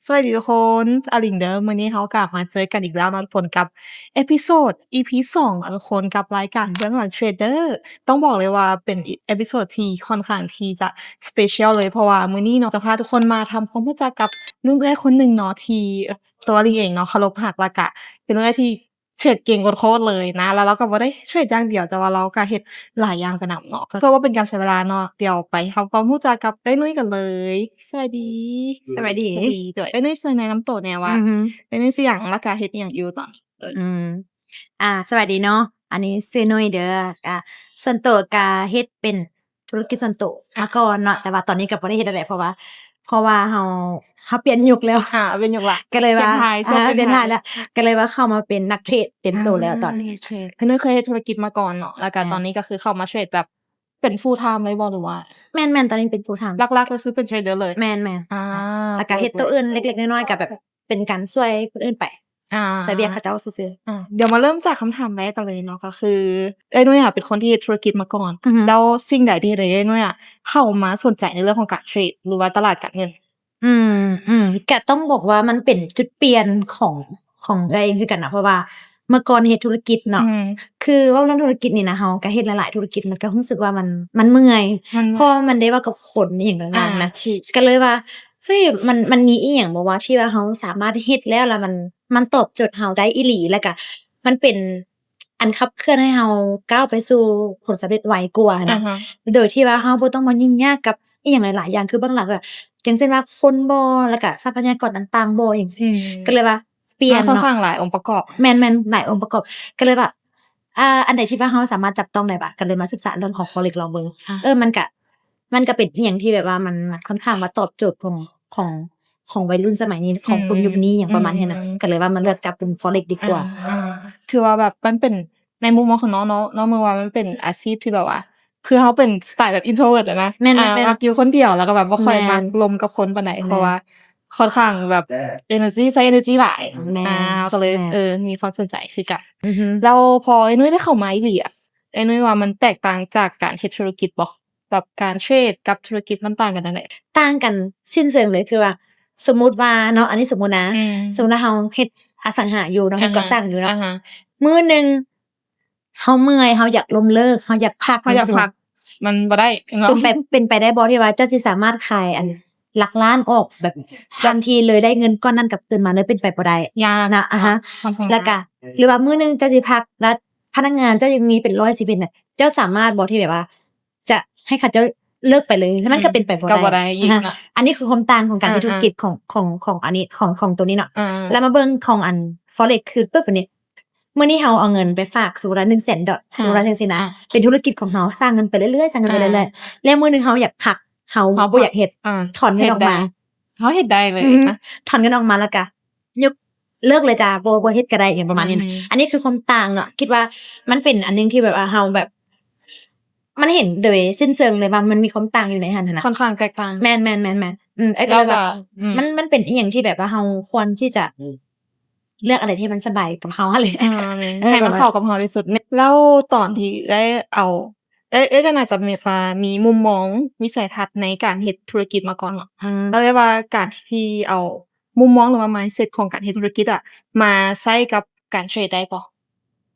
ສະບາຍດີທຸກຄົນ ອາລິງເດີ. ມື້ນີ້ເຮົາກໍມາເຈີກັນອີກແລ້ວເນາະທຸກຄົນ ກັບເອພິໂສດ ອີພີສອງ ທຸກຄົນ ກັບລາຍການເບື້ອງຫຼັງເທຣດເດີ. ຕ້ອງບອກເລີຍວ່າເປັນອີ ເອພິໂສດທີ່ຄ່ອນຂ້າງທີ່ຈະສະເປຊຽວເລີຍ ເພາະວ່າມື້ນີ້ເນາະ ຈະພາທຸກຄົນມາທຳຄວາມຮູ້ຈັກກັບໜຸ່ມເອື້ອຍຄົນໜຶ່ງເນາະ ທີ່ ຕົວລິງເອງເນາະ ເຄົາລົບຮັກ ແລ້ວກະເປັນເອື້ອຍທີ່ເທຣດເກັ່ງໂຄດໆເລີຍນະ ແລ້ວລາວກໍບໍ່ໄດ້ເທຣດຢ່າງດຽວ ແຕ່ວ່າລາວກໍເຮັດຫຼາຍຢ່າງໄປນຳເນາະ. ເພື່ອບໍ່ເປັນການເສຍເວລາເນາະ ດຽວໄປທຳຄວາມຮູ້ຈັກກັບເອື້ອຍນຸ້ຍກັນເລີຍ. ສະບາຍດີ. ສະບາຍດີ. ສະບາຍດີ. ໂດຍ ເອື້ອຍນຸ້ຍຊ່ວຍແນະນຳໂຕແດ່ວ່າ ອືຮຶ ເອື້ອຍນຸ້ຍຊື່ຫຍັງ ແລ້ວກະເຮັດອີ່ຫຍັງຢູ່ຕອນນີ້? ອືມ ອ່າ ສະບາຍດີເນາະ ອັນນີ້ຊື່ນຸ້ຍເດີ. ອ່າ ສ່ວນໂຕກະເຮັດເປັນທຸລະກິດສ່ວນໂຕມາກ່ອນເນາະ ແຕ່ວ່າຕອນນີ້ກໍບໍ່ໄດ້ເຮັດແລ້ວ ເພາະວ່າ ເພາະວ່າເຮົາ ເຮົາປ່ຽນຍຸກແລ້ວ ອ່າ ປ່ຽນຍຸກລະ ກໍເລີຍວ່າ ປ່ຽນຖ່າຍ ອ່າ ຊ່ວງປ່ຽນຖ່າຍ ປ່ຽນຖ່າຍແລ້ວ ກໍເລີຍວ່າເຂົ້າມາເປັນນັກເທຣດເຕັມໂຕແລ້ວຕອນນີ້. ເອີ ເຄີຍເຮັດທຸລະກິດມາກ່ອນເນາະ ແລ້ວກໍ ແມ່ນ ຕອນນີ້ກໍຄືເຂົ້າມາເທຣດແບບເປັນຟູລທາມເລີຍບໍ່ ຫຼືວ່າ? ແມ່ນໆ ຕອນນີ້ເປັນຟູລທາມ ຫຼັກໆກໍຄືເປັນເທຣດເດີເລີຍ. ແມ່ນໆ ອ່າ ແລ້ວກໍເຮັດໂຕອື່ນເລັກໆນ້ອຍໆ ກໍແບບເປັນການຊ່ວຍຄົນອື່ນໄປ ອ່າ ຊ່ວຍວຽກເຂົາເຈົ້າຊື່ໆ. ອ່າ ດຽວມາເລີ່ມຈາກຄຳຖາມແລກກັນເລີຍເນາະ ກໍຄືເອື້ອຍນຸ້ຍອະເປັນຄົນທີ່ເຮັດທຸລະກິດມາກ່ອນ ອືຮຶ ແລ້ວສິ່ງໃດທີ່ເຮັດໃຫ້ເອື້ອຍນຸ້ຍອະເຂົ້າມາສົນໃຈໃນເລື່ອງຂອງການເທຣດ ຫຼືວ່າຕະຫຼາດການເງິນ? ອືມ ອືມ ກະຕ້ອງບອກວ່າມັນເປັນຈຸດປ່ຽນຂອງ ຂອງເອື້ອຍເອງຄືກັນນະ ເພາະວ່າເມື່ອກ່ອນເຮັດທຸລະກິດເນາະ ອືມ ຄືເວົ້າເລື່ອງທຸລະກິດນີ້ນະ ເຮົາກະເຮັດຫຼາຍໆທຸລະກິດ ມັນກະຮູ້ສຶກວ່າມັນ ມັນເມື່ອຍ ມັນ ເພາະວ່າມັນໄດ້ເວົ້າກັບຄົນອີ່ຫຍັງຕ່າງໆນະ ອ່າ ກໍເລີຍວ່າ ເຮີ້ຍ ມັນ ມັນມີອີ່ຫຍັງບໍ່ວະ ທີ່ວ່າເຮົາສາມາດເຮັດແລ້ວ ແລ້ວມັນ ມັນຕອບໂຈດເຮົາໄດ້ອີ່ຫຼີ ແລ້ວກະມັນເປັນອັນຂັບເຄື່ອນໃຫ້ເຮົາກ້າວໄປສູ່ຜົນສຳເລັດໄວກວ່ານະ ອ່າຮະ ໂດຍທີ່ວ່າເຮົາບໍ່ຕ້ອງມາຫຍຸ້ງຍາກກັບອີ່ຫຍັງຫຼາຍໆຢ່າງ ຄືເບື້ອງຫຼັງ ຢ່າງເຊັ່ນວ່າຄົນບໍ ແລ້ວກະຊັບພະຍາກອນຕ່າງໆບໍ ຫຍັງຊີ້ ອືມ ກໍເລີຍວ່າປ່ຽນເນາະ ມັນຄ່ອນຂ້າງຫຼາຍອົງປະກອບ ແມ່ນໆ ຫຼາຍອົງປະກອບ ກໍເລີຍວ່າ ອ່າ ອັນໃດທີ່ວ່າເຮົາສາມາດຈັບຕ້ອງໄດ້ບະ ກໍເລີຍມາສຶກສາເລື່ອງຂອງ Forex ລອງເບິ່ງ ອ່າ ເອີ ມັນກະ ມັນກະເປັນອີ່ຫຍັງທີ່ແບບວ່າມັນ ມັນຄ່ອນຂ້າງວ່າຕອບໂຈດຂອງ ຂອງ ຂອງໄວລຸ້ນສະໄໝນີ້ ຂອງຄົນ ອືມ ຍຸກນີ້ ຫຍັງປະມານນີ້ນະ ອືມ ກໍເລີຍວ່າມາເລືອກຈັບເປັນ Forex ດີກວ່າ. ອ່າ ອ່າ ຖືວ່າແບບມັນເປັນ ໃນມຸມມອງຂອງນ້ອງເນາະ ນ້ອງເບິ່ງວ່າມັນເປັນອາຊີບທີ່ແບບວ່າ ຄືເຮົາເປັນສະໄຕແບບ introvert ອະນະ ແມ່ນໆໆ ອ່າ ມັກຢູ່ຄົນດຽວ ແລ້ວກໍແບບບໍ່ຄ່ອຍ ແມ່ນ ມັກລົມກັບຄົນປານໃດ ແມ່ນ ເພາະວ່າຄ່ອນຂ້າງແບບ ເອີເນີຈີ ໃຊ້ ເອີເນີຈີຫຼາຍ ແມ່ນ ອ່າ ກໍເລີຍ ແມ່ນ ເອີ ມີຄວາມສົນໃຈຄືກັນ ອືຮຶ ແລ້ວພໍເອື້ອຍນຸ້ຍໄດ້ເຂົ້າມາອີ່ຫຼີອະ ເອື້ອຍນຸ້ຍວ່າມັນແຕກຕ່າງຈາກການເຮັດທຸລະກິດບໍ່? ແບບການເທຣດກັບທຸລະກິດມັນຕ່າງກັນຈັ່ງໃດ? ຕ່າງກັນສິ້ນເຊີງເລີຍ ຄືວ່າສົມມຸດວ່າເນາະ ອັນນີ້ສົມມຸດນະ ອືມ ສົມມຸດວ່າເຮົາເຮັດອະສັງຫາຢູ່ເນາະ ເຮັດ ອ່າຮະ ກໍ່ສ້າງຢູ່ເນາະ ອ່າຮະ ມື້ໜຶ່ງເຮົາເມື່ອຍ ເຮົາຢາກລົ້ມເລີກ ເຮົາຢາກພັກ ເຮົາຢາກພັກ ມັນບໍ່ໄດ້ ເນາະ ເປັນໄປ ເປັນໄປໄດ້ບໍ່ທີ່ວ່າເຈົ້າຊິສາມາດຂາຍອັນຫຼັກລ້ານອອກແບບທັນທີເລີຍ ໄດ້ເງິນກ້ອນນັ້ນກັບຄືນມາເລີຍ? ເປັນໄປບໍ່ໄດ້ ຍາກນະ ອ່າຮະ ຄ່ອນຂ້າງ ແລ້ວກະ ຫຼືວ່າມື້ໜຶ່ງເຈົ້າຊິພັກ ແລ້ວພະນັກງານເຈົ້າຍັງມີເປັນຮ້ອຍຊິເປັນນະ ເຈົ້າສາມາດບໍ່ທີ່ແບບວ່າ ຈະໃຫ້ເຂົາເຈົ້າເລີກໄປເລີຍ ແລ້ວມັນກໍເປັນໄປບໍ່ໄດ້ ກໍບໍ່ໄດ້ອີກນະ ອ່າຮະ ອັນນີ້ຄືຄວາມຕ່າງຂອງການເຮັດ ອ່າ ທຸລະກິດຂອງ ຂອງ ຂອງອັນນີ້ ຂອງ ຂອງໂຕນີ້ເນາະ ອ່າ ແລ້ວມາເບິ່ງຂອງອັນ Forex ຄືປຶບອັນນີ້ ມື້ນີ້ເຮົາເອົາເງິນໄປຝາກ ສົມມຸດວ່າໜຶ່ງແສນດອນ ອ່າ ສົມມຸດວ່າຈັ່ງຊີ້ນະ ອ່າ ເປັນທຸລະກິດຂອງເຮົາ ສ້າງເງິນໄປເລື້ອຍໆ ສ້າງເງິນໄປເລື້ອຍໆ ອ່າ ແລ້ວມື້ໜຶ່ງເຮົາຢາກພັກ ເຮົາ ເຮົາບໍ່ຢາກເຮັດ ອ່າ ຖອນເງິນອອກມາ ເຮົາເຮັດໄດ້ເລີຍ ອືຮຶ ນະ ຖອນເງິນອອກມາ ແລ້ວກະຍົກເລີກເລີຍຈ້າ ບໍ່ ບໍ່ເຮັດກໍໄດ້ ຫຍັງປະມານນີ້ນະ ອືມ ອັນນີ້ຄືຄວາມຕ່າງເນາະ ຄິດວ່າມັນເປັນອັນໜຶ່ງທີ່ແບບວ່າເຮົາແບບ ມັນເຫັນໂດຍສິ້ນເຊີງເລີຍວ່າມັນມີຄວາມຕ່າງຢູ່ໃນຫັ້ນຫັ້ນນະ ຄ່ອນຂ້າງແຕກຕ່າງ ແມ່ນໆໆໆ ອືມ ເອີ ກໍເລີຍວ່າ ແລ້ວກໍ ອືມ ມັນ ມັນເປັນອີ່ຫຍັງທີ່ແບບວ່າເຮົາຄວນທີ່ຈະ ອືມ ເລືອກອັນໃດທີ່ມັນສະບາຍກັບເຮົາຫັ້ນແຫຼະ ອ່າ ແມ່ນ ເອີ ໃຫ້ມັນເຂົ້າກັບເຮົາທີ່ສຸດ. ແມ່ນ ແລ້ວຕອນທີ່ໄດ້ເອົາ ເອີ ເອີ ກໍໜ້າຈະມີ ວ່າມີມຸມມອງ ວິໄສທັດໃນການເຮັດທຸລະກິດມາກ່ອນເນາະ ອືມ ແລ້ວເອີ້ຍວ່າການທີ່ເອົາມຸມມອງ ຫຼືວ່າ mindset ຂອງການເຮັດທຸລະກິດອະ ມາໃຊ້ກັບການເທຣດໄດ້ບໍ່?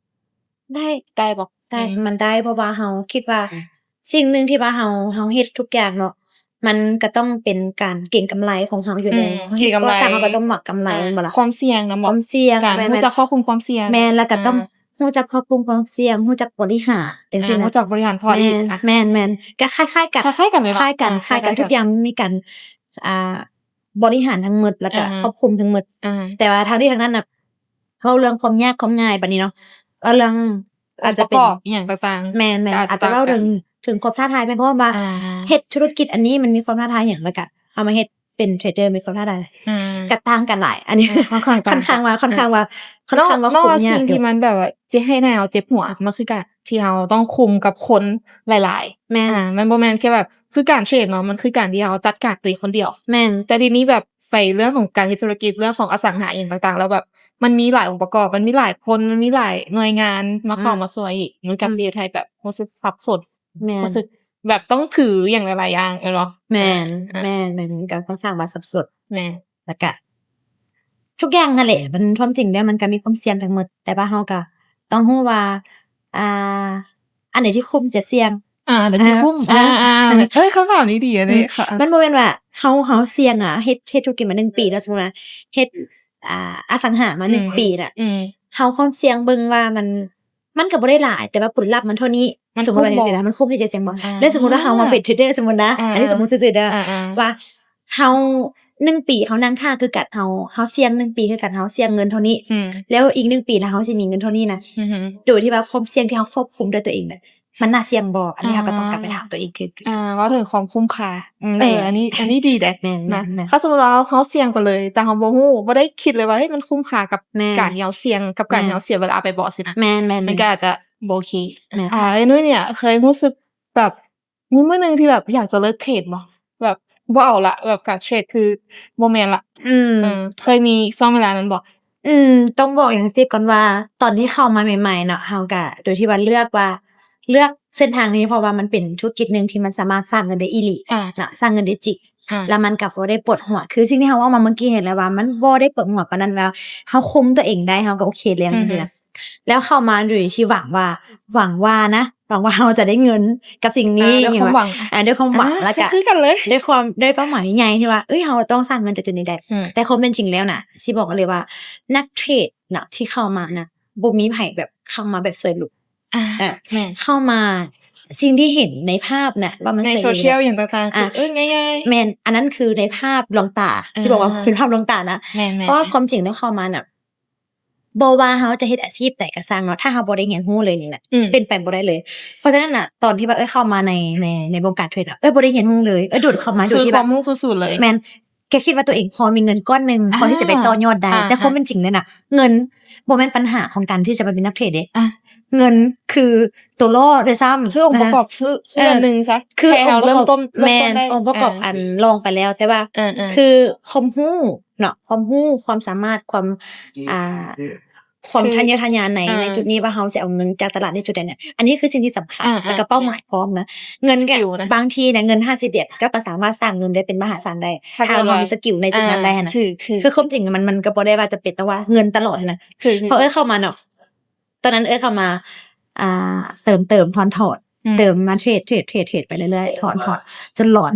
ໄດ້ ໄດ້ບໍ່? ໄດ້ ອືມ ມັນໄດ້ ເພາະວ່າເຮົາຄິດວ່າ ອືມ ສິ່ງໜຶ່ງທີ່ວ່າເຮົາ ເຮົາເຮັດທຸກຢ່າງເນາະ ມັນກໍຕ້ອງເປັນການເກັງກຳໄລຂອງເຮົາຢູ່ແລ້ວ ອືມ ເຮົາເຮັດກໍ່ສ້າງ ເຮົາກໍຕ້ອງມັກກຳໄລ ອ່າ ແມ່ນບໍ່ລະ? ຄວາມສ່ຽງນຳ ຄວາມສ່ຽງ ການ ແມ່ນໆ ຮູ້ຈັກຄວບຄຸມຄວາມສ່ຽງ ແມ່ນ ແລ້ວກໍຕ້ອງ ອ່າ ຮູ້ຈັກຄວບຄຸມຄວາມສ່ຽງ ຮູ້ຈັກບໍລິຫານ ຈັ່ງຊີ້ນະ ອ່າ ຮູ້ຈັກບໍລິຫານພໍອີກ ແມ່ນ ອ່ະ ແມ່ນໆ ກໍຄ້າຍໆກັນ ຄ້າຍໆກັນເລີຍເນາະ ຄ້າຍກັນ ອ່າ ຄ້າຍກັນ ທຸກຢ່າງມີການ ອ່າ ບໍລິຫານທັງໝົດ ແລ້ວກໍ ອ່າ ຄວບຄຸມທັງໝົດ ອ່າ ແຕ່ວ່າທັງນີ້ທັງນັ້ນນະ ເວົ້າເລື່ອງຄວາມຍາກຄວາມງ່າຍບາດນີ້ເນາະ ເວົ້າເລື່ອງ ອາດຈະເປັນ ອົງປະກອບອີ່ຫຍັງຕ່າງໆ ແມ່ນໆ ກໍອາດຈະ ອາດຈະເວົ້າເຖິງ ເຖິງຄວາມທ້າທາຍ ແມ່ນ ເພາະວ່າ ອ່າ ເຮັດທຸລະກິດອັນນີ້ມັນມີຄວາມທ້າທາຍຫຍັງ ແລ້ວກະເອົາມາເຮັດເປັນເທຣດເດີ ມີຄວາມທ້າທາຍ ອ່າ ກະຕ່າງກັນຫຼາຍ ອັນນີ້ ເອີ ຄ່ອນຂ້າງ ຄ່ອນຂ້າງວ່າ ຄ່ອນຂ້າງວ່າ ເອີ ຄ່ອນຂ້າງວ່າຄຸມຍາກ ເນາະ ວ່າສິ່ງທີ່ມັນແບບວ່າຈະເຮັດໃຫ້ເຮົາເຈັບຫົວ ມັນຄືການທີ່ເຮົາຕ້ອງຄຸມກັບຄົນຫຼາຍໆ ແມ່ນ ອ່າ ມັນບໍ່ແມ່ນແຄ່ແບບ ຄືການເທຣດເນາະ ມັນຄືການທີ່ເຮົາຈັດການຕົວເອງຄົນດຽວ ແມ່ນ ແຕ່ທີນີ້ແບບໄປເລື່ອງຂອງການເຮັດທຸລະກິດ ເລື່ອງຂອງອະສັງຫາອີ່ຫຍັງຕ່າງໆ ແລ້ວແບບ ມັນມີຫຼາຍອົງປະກອບ ມັນມີຫຼາຍຄົນ ມັນມີຫຼາຍໜ່ວຍງານມາເຂົ້າ ອືມ ມາຊ່ວຍອີກ ມັນກໍ ອືມ ຊິເຮັດໃຫ້ແບບຮູ້ສຶກສັບສົນ ແມ່ນ ຮູ້ສຶກແບບຕ້ອງຖືຫຍັງຫຼາຍໆຢ່າງແມ່ນບໍ່? ແມ່ນ ອ່າ ແມ່ນ ແມ່ນ ມັນກໍຄ່ອນຂ້າງວ່າສັບສົນ ແມ່ນ ແລ້ວກະ ທຸກຢ່າງຫັ້ນແຫຼະ ມັນ ຄວາມຈິງແລ້ວມັນກໍມີຄວາມສ່ຽງທັງໝົດ ແຕ່ວ່າເຮົາກໍຕ້ອງຮູ້ວ່າ ອ່າ ອັນໃດທີ່ຄຸ້ມທີ່ຈະສ່ຽງ ອ່າ ອັນໃດທີ່ຄຸ້ມ ອ່າ ອ່າ ອ່າ ອ່າ ເອີຍ ຄຳຖາມນີ້ດີອັນນີ້ ອືມ ມັນບໍ່ແມ່ນວ່າເຮົາ ເຮົາສ່ຽງອະ ເຮັດ ເຮັດທຸລະກິດມາໜຶ່ງປີເນາະ ສົມມຸດວ່າເຮັດ ອ່າ ອະສັງຫາມາໜຶ່ງ ອືມ ປີນະ ອືມ ເຮົາຄວາມສ່ຽງເບິ່ງວ່າມັນ ມັນກໍບໍ່ໄດ້ຫຼາຍ ແຕ່ວ່າຜົນລັບມັນເທົ່ານີ້ ມັນ ສົມມຸດວ່າຈັ່ງຊີ້ນະ ມັນຄຸ້ມບໍ່ ມັນຄຸ້ມທີ່ຈະສ່ຽງບໍ່ ອ່າ ແລ້ວສົມມຸດວ່າເຮົາມາເປັນເທຣດເດີ ສົມມຸດນະ ອ່າ ອັນນີ້ສົມມຸດຊື່ໆເດີ ອ່າ ວ່າເຮົາໜຶ່ງປີເຮົານັ່ງຖ້າຄືກັນ ເຮົາ ເຮົາສ່ຽງໜຶ່ງປີຄືກັນ ເຮົາສ່ຽງເງິນເທົ່ານີ້ ອືມ ແລ້ວອີກໜຶ່ງປີນະ ເຮົາຊິມີເງິນເທົ່ານີ້ນະ ອືຮຶ ໂດຍທີ່ວ່າຄວາມສ່ຽງທີ່ເຮົາຄວບຄຸມດ້ວຍຕົວເອງນະ ມັນໜ້າສ່ຽງບໍ່ ອັນນີ້ເຮົາກໍຕ້ອງກັບໄປຖາມຕົວເອງຄື ອ່າ ເວົ້າເຖິງຄວາມຄຸ້ມຄ່າ ອືມ ເອີ ອັນນີ້ ອັນນີ້ດີເດ້ ແມ່ນ ນະ ແມ່ນ ຖ້າສົມມຸດວ່າເຮົາ ເຮົາສ່ຽງໄປເລີຍ ແຕ່ເຮົາບໍ່ຮູ້ ບໍ່ໄດ້ຄິດເລີຍວ່າ ເຮີ້ຍ ມັນຄຸ້ມຄ່າກັບ ແມ່ນ ການທີ່ເຮົາສ່ຽງ ກັບການ ແມ່ນ ທີ່ເຮົາເສຍເວລາໄປບໍ່ຊີ້ນະ ແມ່ນໆໆ ມັນກໍອາດຈະບໍ່ໂອເຄ ແມ່ນ ອ່າ ເອື້ອຍນຸ້ຍເນ່ຍ ເຄີຍຮູ້ສຶກແບບ ມີມື້ໜຶ່ງທີ່ແບບຢາກຈະເລີກເທຣດບໍ່? ແບບບໍ່ເອົາລະ ແບບການເທຣດຄືບໍ່ແມ່ນລະ ອືມ ເອີ ເຄີຍມີຊ່ວງເວລານັ້ນບໍ່? ອືມ ຕ້ອງບອກຢ່າງຊີ້ກ່ອນວ່າ ຕອນທີ່ເຂົ້າມາໃໝ່ໆເນາະ ເຮົາກະໂດຍທີ່ວ່າເລືອກວ່າ ເລືອກເສັ້ນທາງນີ້ ເພາະວ່າມັນເປັນທຸລະກິດໜຶ່ງທີ່ມັນສາມາດສ້າງເງິນໄດ້ອີ່ຫຼີ ອ່າ ເນາະ ສ້າງເງິນໄດ້ຈິງ ອ່າ ແລ້ວມັນກໍບໍ່ໄດ້ປວດຫົວ ຄືສິ່ງທີ່ເຮົາເວົ້າມາເມື່ອກີ້ຫັ້ນແຫຼະວ່າ ມັນບໍ່ໄດ້ປວດຫົວປານນັ້ນ ແລ້ວເຮົາຄຸມຕົວເອງໄດ້ ເຮົາກໍໂອເຄແລ້ວ ອືຮຶ ຈັ່ງຊີ້ນະ ແລ້ວເຂົ້າມາໂດຍທີ່ຫວັງວ່າ ຫວັງວ່ານະ ຫວັງວ່າເຮົາຈະໄດ້ເງິນກັບສິ່ງນີ້ ອ່າ ດ້ວຍຄວາມຫວັງ ອ່າ ດ້ວຍຄວາມຫວັງ ອ່າ ແລ້ວກໍ ຄືກັນເລີຍ ດ້ວຍຄວາມ ດ້ວຍເປົ້າໝາຍໃຫຍ່ທີ່ວ່າ ເອີຍ ເຮົາຕ້ອງສ້າງເງິນຈາກຈຸດນີ້ໄດ້ ອືມ ແຕ່ຄວາມເປັນຈິງແລ້ວນະ ຊິບອກເລີຍວ່າ ນັກເທຣດເນາະ ທີ່ເຂົ້າມານະ ບໍ່ມີໃຜແບບເຂົ້າມາແບບສວຍຫຼຸ ອ່າ ເອີ ແມ່ນ ເຂົ້າມາ ສິ່ງທີ່ເຫັນໃນພາບນະ ວ່າມັນ ໃນໂຊຊຽວຫຍັງຕ່າງໆ ອ່າ ຄື ເອີ ງ່າຍໆ ແມ່ນ ອັນນັ້ນຄືໃນພາບລວງຕາ ອ່າ ຊິບອກວ່າເປັນພາບລວງຕານະ ແມ່ນໆ ເພາະວ່າຄວາມຈິງແລ້ວເຂົ້າມານະ ບໍ່ວ່າເຮົາຈະເຮັດອາຊີບໃດກໍຊ່າງເນາະ ຖ້າເຮົາບໍ່ໄດ້ຮຽນຮູ້ເລີຍນີ້ນະ ອືມ ເປັນໄປບໍ່ໄດ້ເລີຍ ເພາະສະນັ້ນນະ ຕອນທີ່ວ່າເອື້ອຍເຂົ້າມາໃນ ໃນ ໃນວົງການເທຣດນະ ເອື້ອຍບໍ່ໄດ້ຮຽນຮູ້ເລີຍ ເອື້ອຍໂດດເຂົ້າມາໂດຍທີ່ແບບ ຄືຄວາມຮູ້ຄືສູນເລີຍ ແມ່ນ ແຄ່ຄິດວ່າຕົວເອງພໍມີເງິນກ້ອນໜຶ່ງ ອ່າ ພໍທີ່ຈະໄປຕໍ່ຍອດໄດ້ ອ່າ ແຕ່ຄວາມເປັນຈິງແລ້ວນະ ເງິນບໍ່ແມ່ນປັນຫາຂອງການທີ່ຈະມາເປັນນັກເທຣດເດ້ ອ່າ ເງິນຄືຕົວລໍ້ດ້ວຍຊ້ຳ ຄືອົງປະກອບ ອ່າ ຄື ຄື ເອີ ອັນໜຶ່ງຊະ ຄື ແຄ່ເຮົາເລີ່ມຕົ້ນ ແມ່ນ ເລີ່ມຕົ້ນໄດ້ ອົງປະກອບ ອ່າ ອັນລອງໄປແລ້ວ ແຕ່ວ່າ ເອີໆ ຄືຄວາມຮູ້ເນາະ ຄວາມຮູ້ ຄວາມສາມາດ ຄວາມ ອ່າ ຄວາມ ຄື ທະເຍີທະຍານໃນ ອ່າ ໃນຈຸດນີ້ວ່າເຮົາຊິເອົາເງິນຈາກຕະຫຼາດໃນຈຸດໃດເນຍ ອັນນີ້ຄືສິ່ງທີ່ສຳຄັນ ອ່າໆ ແລ້ວກໍເປົ້າໝາຍພ້ອມນະ ເງິນກໍ ສະກິວນະ ບາງທີນະ ເງິນຫ້າສິບຫຼຽນກໍ ກໍສາມາດສ້າງເງິນໄດ້ເປັນມະຫາສານໄດ້ ຖ້າເກີດວ່າ ຖ້າເຮົາມີສະກິວໃນຈຸດນັ້ນໄດ້ຫັ້ນນະ ອ່າ ຖືກໆ ຄືຄວາມຈິງມັນ ມັນກໍບໍ່ໄດ້ວ່າຈຳເປັນຕ້ອງວ່າເງິນຕະຫຼອດຫັ້ນນະ ຄື ເພາະເອື້ອຍເຂົ້າມາເນາະ ຕອນນັ້ນເອື້ອຍເຂົ້າມາ ອ່າ ເຕີມ ເຕີມ ຖອນ ຖອນ ອືມ ເຕີມມາເທຣດ ເທຣດ ເທຣດ ເທຣດໄປເລື້ອຍໆ ຖອນ ຖອນ ຈົນຫຼອນ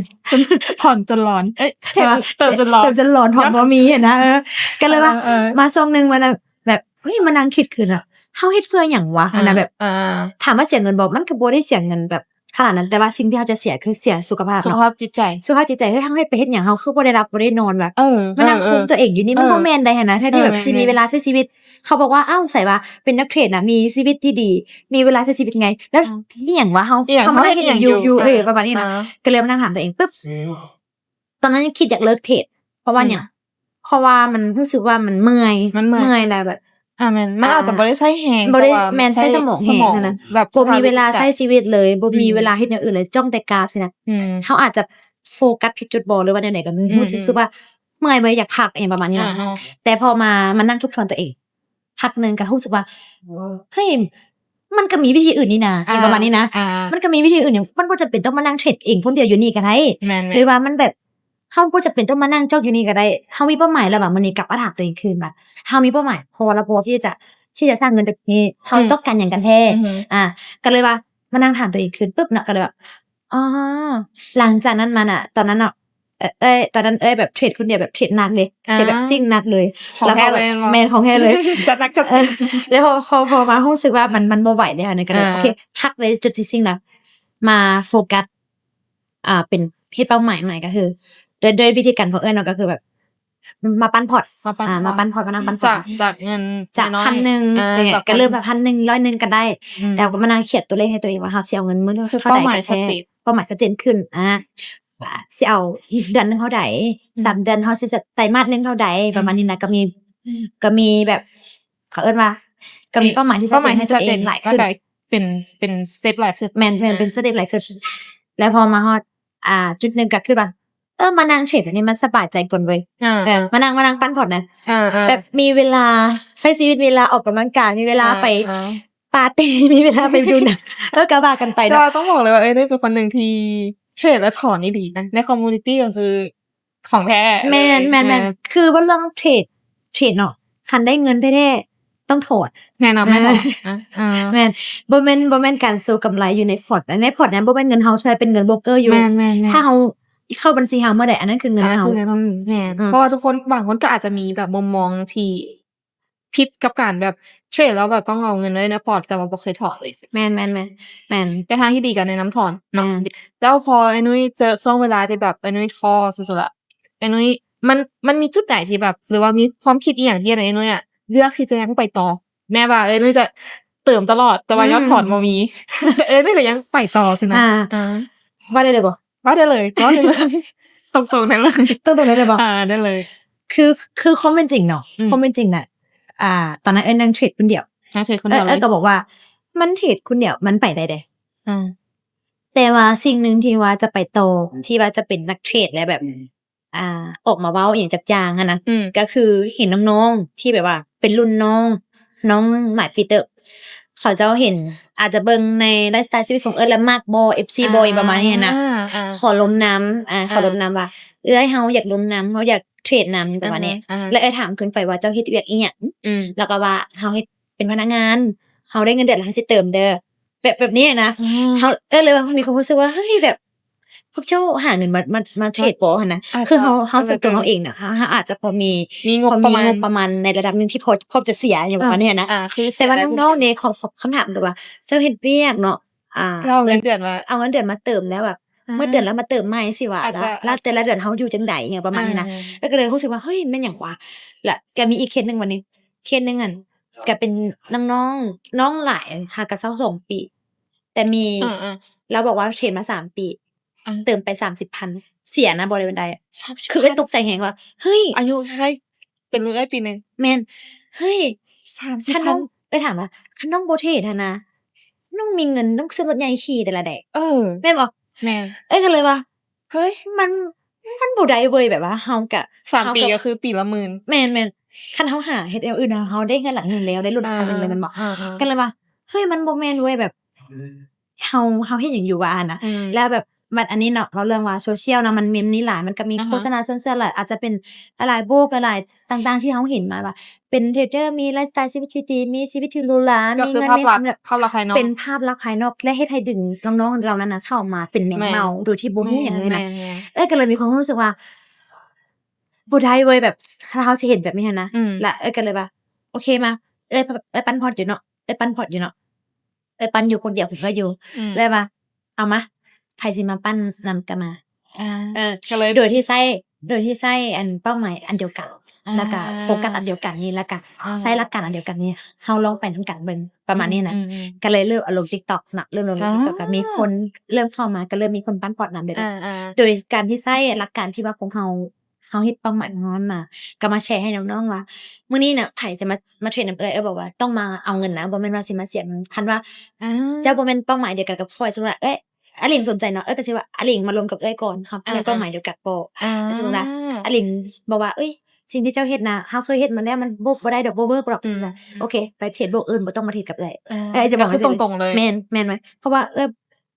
ຖອນຈົນຫຼອນ ເອີຍ ເຕີມ ເຕີມຈົນຫຼອນ ເຕີມຈົນຫຼອນ ຖອນບໍ່ມີຫັ້ນນະ ເອີ ກໍເລີຍວ່າ ເອີໆ ມາຊ່ວງໜຶ່ງມັນນະ ແບບ ເຮີ້ຍ ມານັ່ງຄິດຄືນວ່າ ເຮົາເຮັດເພື່ອຫຍັງວະ ອ່າ ຫັ້ນນະ ແບບ ອ່າ ຖາມວ່າເສຍເງິນບໍ່? ມັນກໍບໍ່ໄດ້ເສຍເງິນແບບຂະໜາດນັ້ນ ແຕ່ວ່າສິ່ງທີ່ເຮົາຈະເສຍຄືເສຍສຸຂະພາບເນາະ ສຸຂະພາບຈິດໃຈ ສຸຂະພາບຈິດໃຈ ເຮີ້ຍ ເຮົາເຮັດໄປເຮັດຫຍັງ? ເຮົາຄືບໍ່ໄດ້ຫຼັບບໍ່ໄດ້ນອນວະ ເອີ ມານັ່ງຄຸມຕົວເອງຢູ່ນີ້ ເອີ ມັນບໍ່ແມ່ນໃດຫັ້ນນະ ແທນທີ່ແບບ ເອີ ຊິມີເວລາໃຊ້ຊີວິດ ເຂົາບອກວ່າ ອ້າວ ໃສວະ ເປັນນັກເທຣດນະ ມີຊີວິດທີ່ດີ ມີເວລາໃຊ້ຊີວິດໄງ ແລ້ວ ອ່າ ອີ່ຫຍັງວະ ເຮົາ ອີ່ຫຍັງ ເຮົາມານັ່ງເຮັດຫຍັງຢູ່ ເຮົາເຮັດຫຍັງຢູ່ ຢູ່ ເອີ ເອີ ປະມານນີ້ນະ ອ່າ ກໍເລີຍມານັ່ງຖາມຕົວເອງປຶບ ອືມ ຕອນນັ້ນຄິດຢາກເລີກເທຣດ ເພາະວ່າຫຍັງ? ອືມ ເພາະວ່າມັນຮູ້ສຶກວ່າມັນເມື່ອຍ ມັນເມື່ອຍ ເມື່ອຍແລ້ວແບບ ອ່າ ແມ່ນ ມັນອາດຈະ ອ່າ ບໍ່ໄດ້ໃຊ້ແຮງ ບໍ່ໄດ້ ແຕ່ວ່າ ແມ່ນ ໃຊ້ ໃຊ້ສະໝອງແຮງ ສະໝອງ ນັ້ນນະ ແບບ ບໍ່ມີເວລາໃຊ້ຊີວິດເລີຍ ບໍ່ມີ ອືມ ເວລາເຮັດແນວອື່ນເລີຍ ຈ້ອງແຕ່ກາບຊີ້ນະ ອືມ ເຮົາອາດຈະໂຟກັສຜິດຈຸດບໍ ຫຼືວ່າແນວໃດກໍ ອືມ ຮູ້ສຶກວ່າເມື່ອຍ ບໍ່ຢາກພັກ ອີ່ຫຍັງປະມານນີ້ນະ ອ່າ ແຕ່ພໍມາ ມານັ່ງທົບທວນຕົວເອງ ພັກໜຶ່ງກໍຮູ້ສຶກວ່າ ເຮີ້ຍ ມັນກໍມີວິທີອື່ນນີ້ນາ ອ່າ ປະມານນີ້ນະ ອ່າ ມັນກໍມີວິທີອື່ນ ມັນບໍ່ຈຳເປັນຕ້ອງມານັ່ງເທຣດເອງຄົນດຽວຢູ່ນີ້ກໍໄດ້ ແມ່ນໆ ຫຼືວ່າມັນແບບ ເຮົາບໍ່ຈຳເປັນຕ້ອງມານັ່ງຈ້ອງຢູ່ນີ້ກໍໄດ້ ເຮົາມີເປົ້າໝາຍແລ້ວບາດມື້ນີ້ກັບມາຖາມຕົວເອງຄືນວ່າ ເຮົາມີເປົ້າໝາຍພໍລະບໍ່ທີ່ຈະ ທີ່ຈະສ້າງເງິນແບບນີ້ ເຮົາ ອືມ ຕ້ອງການຫຍັງກັນແທ້ ອືຮຶ ອ່າ ກໍເລີຍວ່າມານັ່ງຖາມຕົວເອງຄືນປຶບເນາະ ກໍເລີຍວ່າ ອໍ ຫຼັງຈາກນັ້ນມານະ ຕອນນັ້ນເນາະ ເອີ ເອີຍ ຕອນນັ້ນເອີຍແບບເທຣດຄົນດຽວ ແບບເທຣດໜັກເລີຍ ອ່າ ເທຣດແບບຊິງໜັກເລີຍ ຂອງແທ້ເລີຍ ແລ້ວກໍແບບ ແມ່ນ ຂອງແທ້ເລີຍ ຈັດໜັກຈັດເຕັມ ເອີ ແລ້ວພໍ ພໍ ພໍມາຮູ້ສຶກວ່າມັນ ມັນບໍ່ໄຫວແລ້ວ ອັນນັ້ນກໍເລີຍ ອ່າ ໂອເຄ ພັກໄວ້ຈຸດທີ່ຊິງນະ ມາໂຟກັສ ອ່າ ເປັນ ເຮັດເປົ້າໝາຍໃໝ່ ກໍຄື ໂດຍ ໂດຍວິທີການຂອງເອື້ອຍເນາະ ກໍຄືແບບ ມາປັ້ນພອດ ມາປັ້ນ ອ່າ ພອດ ມາປັ້ນພອດ ມານັ່ງປັ້ນພອດ ຈາກ ຈາກເງິນ ຈາກ ໜ້ອຍໆ ພັນໜຶ່ງ ເອີ ເອີ ຈາກ ກໍເລີ່ມແບບ ພັນໜຶ່ງ ຮ້ອຍໜຶ່ງກໍໄດ້ ອືມ ແຕ່ກໍມານັ່ງຂຽນຕົວເລກໃຫ້ຕົວເອງວ່າ ເຮົາຊິເອົາເປົ້າໝາຍຊັດເຈນ ເຮົາຊິເອົາເງິນມື້ເທົ່າໃດກັນແທ້ ເປົ້າໝາຍຊັດເຈນຂຶ້ນ ອ່າ ຊິເອົາເດືອນໜຶ່ງເທົ່າໃດ ອືມ ສາມເດືອນເຮົາຊິໄຕມາດໜຶ່ງເທົ່າໃດ ອືມ ປະມານນີ້ນະ ກໍມີ ອືມ ກໍມີແບບ ເຂົາເອີ້ນວ່າ ກໍມີເປົ້າໝາຍທີ່ຊັດເຈນໃຫ້ຕົວເອງຫຼາຍຂຶ້ນ ເປັນ ເປັນສະເຕັບຫຼາຍຂຶ້ນ ແມ່ນ ແມ່ນ ອ່າ ເປັນສະເຕັບຫຼາຍຂຶ້ນ ແລ້ວພໍມາຮອດ ອ່າ ຈຸດໜຶ່ງກໍຄືວ່າ ເອີ ມານັ່ງເທຣດແບບນີ້ມັນສະບາຍໃຈກ່ອນເວີຍ ອ່າ ເອີ ມານັ່ງ ມານັ່ງປັ້ນພອດນະ ອ່າ ແບບມີເວລາໃຊ້ຊີວິດ ມີເວລາອອກກຳລັງກາຍ ມີເວລາ ອ່າ ໄປ ອ່າ ປາຕີ ມີເວລາໄປດູໜັງ ເອີ ກໍວ່າກັນໄປເນາະ ແຕ່ວ່າຕ້ອງບອກເລີຍວ່າ ເອີ ເອື້ອຍເປັນຄົນໜຶ່ງທີ່ເທຣດແລ້ວຖອນອີ່ຫຼີນະ ໃນຄອມມູນິຕີ້ກໍຄືຂອງແທ້ ແມ່ນ ເລີຍ ແມ່ນ ແມ່ນ ແມ່ນ ຄືວ່າເລື່ອງເທຣດ ເທຣດເນາະ ຄັນໄດ້ເງິນແທ້ໆ ຕ້ອງຖອນ ແນະນຳໃຫ້ຖອນ ເອີ ອາ ແມ່ນ ບໍ່ແມ່ນ ບໍ່ແມ່ນການໂຊກຳໄລຢູ່ໃນພອດ ໃນພອດນັ້ນບໍ່ແມ່ນເງິນເຮົາ ແຕ່ເປັນເງິນໂບຣກເກີຢູ່ ແມ່ນໆໆ ຖ້າເຮົາເຂົ້າບັນຊີເຮົາເມື່ອໃດ ອັນນັ້ນຄືເງິນເຮົາ ອັນນັ້ນຄືເງິນເຮົາ ແມ່ນ ເອີ ເພາະວ່າທຸກຄົນ ບາງຄົນກໍອາດຈະມີແບບມຸມມອງທີ່ຜິດກັບການແບບເທຣດແລ້ວແບບຕ້ອງເອົາເງິນໄວ້ໃນພອດ ແຕ່ວ່າບໍ່ເຄີຍຖອນເລີຍ ແມ່ນໆໆ ແມ່ນ ແຕ່ທາງທີ່ດີກໍແນະນຳຖອນເນາະ ແມ່ນ ແລ້ວພໍເອື້ອຍນຸ້ຍເຈີຊ່ວງເວລາທີ່ແບບເອື້ອຍນຸ້ຍທໍ້ສຸດໆລະ ເອື້ອຍນຸ້ຍ ມັນ ມັນມີຈຸດໃດທີ່ແບບ ຫຼືວ່າມີຄວາມຄິດອີ່ຫຍັງທີ່ເຮັດໃຫ້ເອື້ອຍນຸ້ຍອະ ເລືອກທີ່ຈະຍັງໄປຕໍ່ ແມ້ວ່າເອື້ອຍນຸ້ຍຈະເຕີມຕະຫຼອດ ແຕ່ວ່າ ອືມ ຍອດຖອນບໍ່ມີ ເອື້ອຍນຸ້ຍກໍຍັງໄປຕໍ່ຊີ້ນະ ອ່າ ອ່າ ເວົ້າໄດ້ເລີຍບໍ່? ເວົ້າໄດ້ເລີຍ ເວົ້າໄດ້ເລີຍ ຕົງໆໄດ້ເລີຍ ຕົງໆໄດ້ເລີຍບໍ່? ອ່າ ໄດ້ເລີຍ ຄື ຄືຄວາມເປັນຈິງເນາະ ອືມ ຄວາມເປັນຈິງນະ ອ່າ ຕອນນັ້ນເອື້ອຍນັ່ງເທຣດຄົນດຽວ ນັ່ງເທຣດຄົນດຽວ ເອີ ເອີ ເອີ ກໍບອກວ່າ ມັນເທຣດຄົນດຽວ ມັນໄປໄດ້ເດ້ ອ່າ ແຕ່ວ່າສິ່ງໜຶ່ງທີ່ວ່າຈະໄປຕໍ່ ທີ່ວ່າຈະເປັນນັກເທຣດ ແລະ ແບບ ອ່າ ອອກມາເວົ້າອີ່ຫຍັງຈັກຢ່າງຫັ້ນນະ ອືມ ກໍຄືເຫັນນ້ອງໆທີ່ແບບວ່າເປັນລຸ້ນນ້ອງ ນ້ອງຫຼາຍປີເຕີບ ເຂົາເຈົ້າເຫັນ ອາດຈະເບິ່ງໃນໄລຟ໌ສະໄຕລ໌ຊີວິດຂອງເອື້ອຍແລ້ວມັກບໍ່ ເອັຟຊີບໍ່ ອ່າ ປະມານນີ້ນະ ອ່າ ຂໍລົມນຳ ອ່າ ອ່າ ຂໍລົມນຳວ່າ ເອື້ອຍ ເຮົາຢາກລົມນຳ ເຮົາຢາກເທຣດນຳ ປະມານນີ້ ອ່າ ແລ້ວເອື້ອຍຖາມຂຶ້ນໄປວ່າ ເຈົ້າເຮັດວຽກອີ່ຫຍັງ? ອືມ ແລ້ວກໍວ່າ ເຮົາເຮັດເປັນພະນັກງານ ເຮົາໄດ້ເງິນເດືອນແລ້ວ ເຮົາຊິເຕີມເດີ ແບບ ແບບນີ້ນະ ອືມ ເຮົາ ເອີ ເລີຍວ່າມີຄວາມຮູ້ສຶກວ່າ ເຮີ້ຍ ແບບ ພວກເຈົ້າຫາເງິນມາ ມາ ມາເທຣດບໍ່ຫັ້ນນະ ອ່າ ຄືເຮົາ ເຮົາ ເຮົາສ່ວນຕົວເຮົາເອງນະ ເຮົາ ເຮົາອາດຈະພໍມີ ມີງົບປະມານ ມີງົບປະມານໃນລະດັບໜຶ່ງທີ່ພໍ ພໍຈະເສຍຫຍັງປະມານນີ້ນະ ອ່າ ຄື ແຕ່ວ່ານ້ອງໆນີ້ ຄຳ ຄຳຖາມກໍວ່າ ເຈົ້າເຮັດວຽກເນາະ ອ່າ ເອົາເງິນເດືອນມາ ເອົາເງິນເດືອນມາເຕີມແລ້ວແບບ ອ່າ ໝົດເດືອນແລ້ວມາເຕີມໃໝ່ຊິວ່າ ແລ້ວແຕ່ລະເດືອນເຮົາຢູ່ຈັ່ງໃດຫຍັງປະມານນີ້ນະ ອ່າ ເອີ ກໍເລີຍຮູ້ສຶກວ່າ ເຮີ້ຍ ແມ່ນຫຍັງວະ ແລ້ວກໍມີອີກເຄສໜຶ່ງບັດນີ້ ເຄສໜຶ່ງຫັ້ນ ກໍເປັນນ້ອງໆ ນ້ອງຫຼາຍ ຫາກະຊາວສອງປີ ແຕ່ມີ ອ່າໆ ລາວບອກວ່າເທຣດມາສາມປີ ອ່າ ເຕີມໄປສາມສິບພັນ ເສຍນະ ບໍ່ໄດ້ເປັນໄດ ສາມສິບພັນ ຄືເອື້ອຍຕົກໃຈແຮງວ່າ ເຮີ້ຍ ອາຍຸຄ້າຍໆ ເປັນລຸ້ນເອື້ອຍປີໜຶ່ງ ແມ່ນ ເຮີ້ຍ ສາມສິບພັນ ຄັນນ້ອງ ເອື້ອຍຖາມວ່າ ຄັນນ້ອງບໍ່ເທຣດຫັ້ນນະ ນ້ອງມີເງິນ ນ້ອງຊື້ລົດໃຫຍ່ຂີ່ແຕ່ລະໃດ ເອີ ແມ່ນບໍ່? ແມ່ນ ເອື້ອຍກໍເລີຍວ່າ ເຮີ້ຍ ມັນ ມັນບໍ່ໄດ້ເວີຍ ແບບວ່າເຮົາກະ ສາມປີກໍຄືປີລະໝື່ນ ແມ່ນໆ ຄັນເຮົາຫາເຮັດຢ່າງອື່ນ ເຮົາໄດ້ເຮືອນຫຼັງໜຶ່ງແລ້ວ ໄດ້ລົດຄັນໜຶ່ງແລ້ວແມ່ນບໍ່ ອ່າໆ ກໍເລີຍວ່າ ເຮີ້ຍ ມັນບໍ່ແມ່ນເວີຍ ແບບ ເຮົາ ເຮົາເຮັດຫຍັງຢູ່ວະຫັ້ນນະ ອືມ ແລ້ວແບບ ບັດອັນນີ້ເນາະ ເວົ້າເລື່ອງວ່າໂຊຊຽວເນາະ ມັນ ມັນມີຫຼາຍ ມັນກໍມີ ອ່າຮະ ໂຄສະນາຊົນເຊື້ອຫຼາຍ ອາດຈະເປັນຫຼາຍໆ ບລັອກ ຫຼາຍໆ ຕ່າງໆ ທີ່ເຮົາເຫັນມາວ່າ ເປັນເທຣດເດີ ມີໄລຟ໌ສະໄຕລ໌ຊີວິດທີ່ດີ ມີຊີວິດທີ່ຫຼູຫຼາ ກໍຄື ມີເງິນ ພາບລັກ ມີຄຳ ພາບລັກພາຍນອກ ເປັນພາບລັກພາຍນອກ ແລະ ເຮັດໃຫ້ດຶງນ້ອງໆເຫຼົ່ານັ້ນນະເຂົ້າມາເປັນແມງເມົາ ແມ່ນ ໂດຍທີ່ບໍ່ຮູ້ຫຍັງເລີຍນະ ແມ່ນໆ ເອີ ກໍເລີຍມີຄວາມຮູ້ສຶກວ່າ ບໍ່ໄດ້ເວີຍ ແບບ ຖ້າເຮົາຊິເຫັນແບບນີ້ຫັ້ນນະ ອືມ ລະເອີ ກໍເລີຍວ່າ ໂອເຄ ມາ ເອີ ເອີ ປັ້ນພອດຢູ່ເນາະ ເອີ ປັ້ນພອດຢູ່ເນາະ ເອີ ປັ້ນຢູ່ຄົນດຽວ ເອີ ຢູ່ ອືມ ເລີຍວ່າ ເອົາມາ ໃຜຊິມາປັ້ນນຳກໍມາ ອ່າ ເອີ ກໍເລີຍ ໂດຍທີ່ໃຊ້ ໂດຍທີ່ໃຊ້ອັນເປົ້າໝາຍອັນດຽວກັນ ອ່າ ແລ້ວກໍໂຟກັສອັນດຽວກັນນີ້ ແລ້ວກໍ ອ່າ ໃຊ້ຫຼັກການອັນດຽວກັນນີ້ ເຮົາລອງໄປນຳກັນເບິ່ງ ປະມານນີ້ນະ ອືມໆໆ ກໍເລີຍເລີ່ມເອົາລົງ TikTok ເນາະ ເລີ່ມລົງ ອ່າ TikTok ກໍມີຄົນເລີ່ມເຂົ້າມາ ກໍເລີ່ມມີຄົນປັ້ນພອດນຳເລີຍ ອ່າໆ ໂດຍການທີ່ໃຊ້ຫຼັກການທີ່ວ່າຂອງເຮົາ ເຮົາເຮັດເປົ້າໝາຍຂອງເຮົານັ້ນມາ ກໍມາແຊໃຫ້ນ້ອງໆວ່າ ມື້ນີ້ນະ ໃຜຈະມາ ມາເທຣດນຳເອື້ອຍ ເອື້ອຍບອກວ່າຕ້ອງມາເອົາເງິນນະ ບໍ່ແມ່ນວ່າຊິມາເສຍເງິນ ຄັນວ່າ ອ່າ ເຈົ້າບໍ່ແມ່ນເປົ້າໝາຍດຽວກັນກັບຂ້ອຍ ສົມມຸດວ່າ ເອີຍ ອາລິງສົນໃຈເນາະ ເອື້ອຍກໍຊິວ່າ ອາລິງມາລົມກັບເອື້ອຍກ່ອນ ເຮົາ ອ່າ ມີເປົ້າໝາຍດຽວກັນບໍ່ ອ່າ ສົມມຸດວ່າ ອາ ອາລິງບອກວ່າ ເອີຍ ສິ່ງທີ່ເຈົ້າເຮັດນະ ເຮົາເຄີຍເຮັດມາແລ້ວ ມັນບໍ່ ບໍ່ໄດ້ດອກ ບໍ່ເວີກດອກ ອືມ ໂອເຄ ໄປເທຣດໂບຣກອື່ນ ບໍ່ຕ້ອງມາເທຣດກັບເອື້ອຍ ອ່າ ເອື້ອຍຈະບອກ ກໍຄື ເຮົາຊິ ຕົງໆເລີຍ ແມ່ນ ແມ່ນ ເພາະວ່າເອື້ອຍ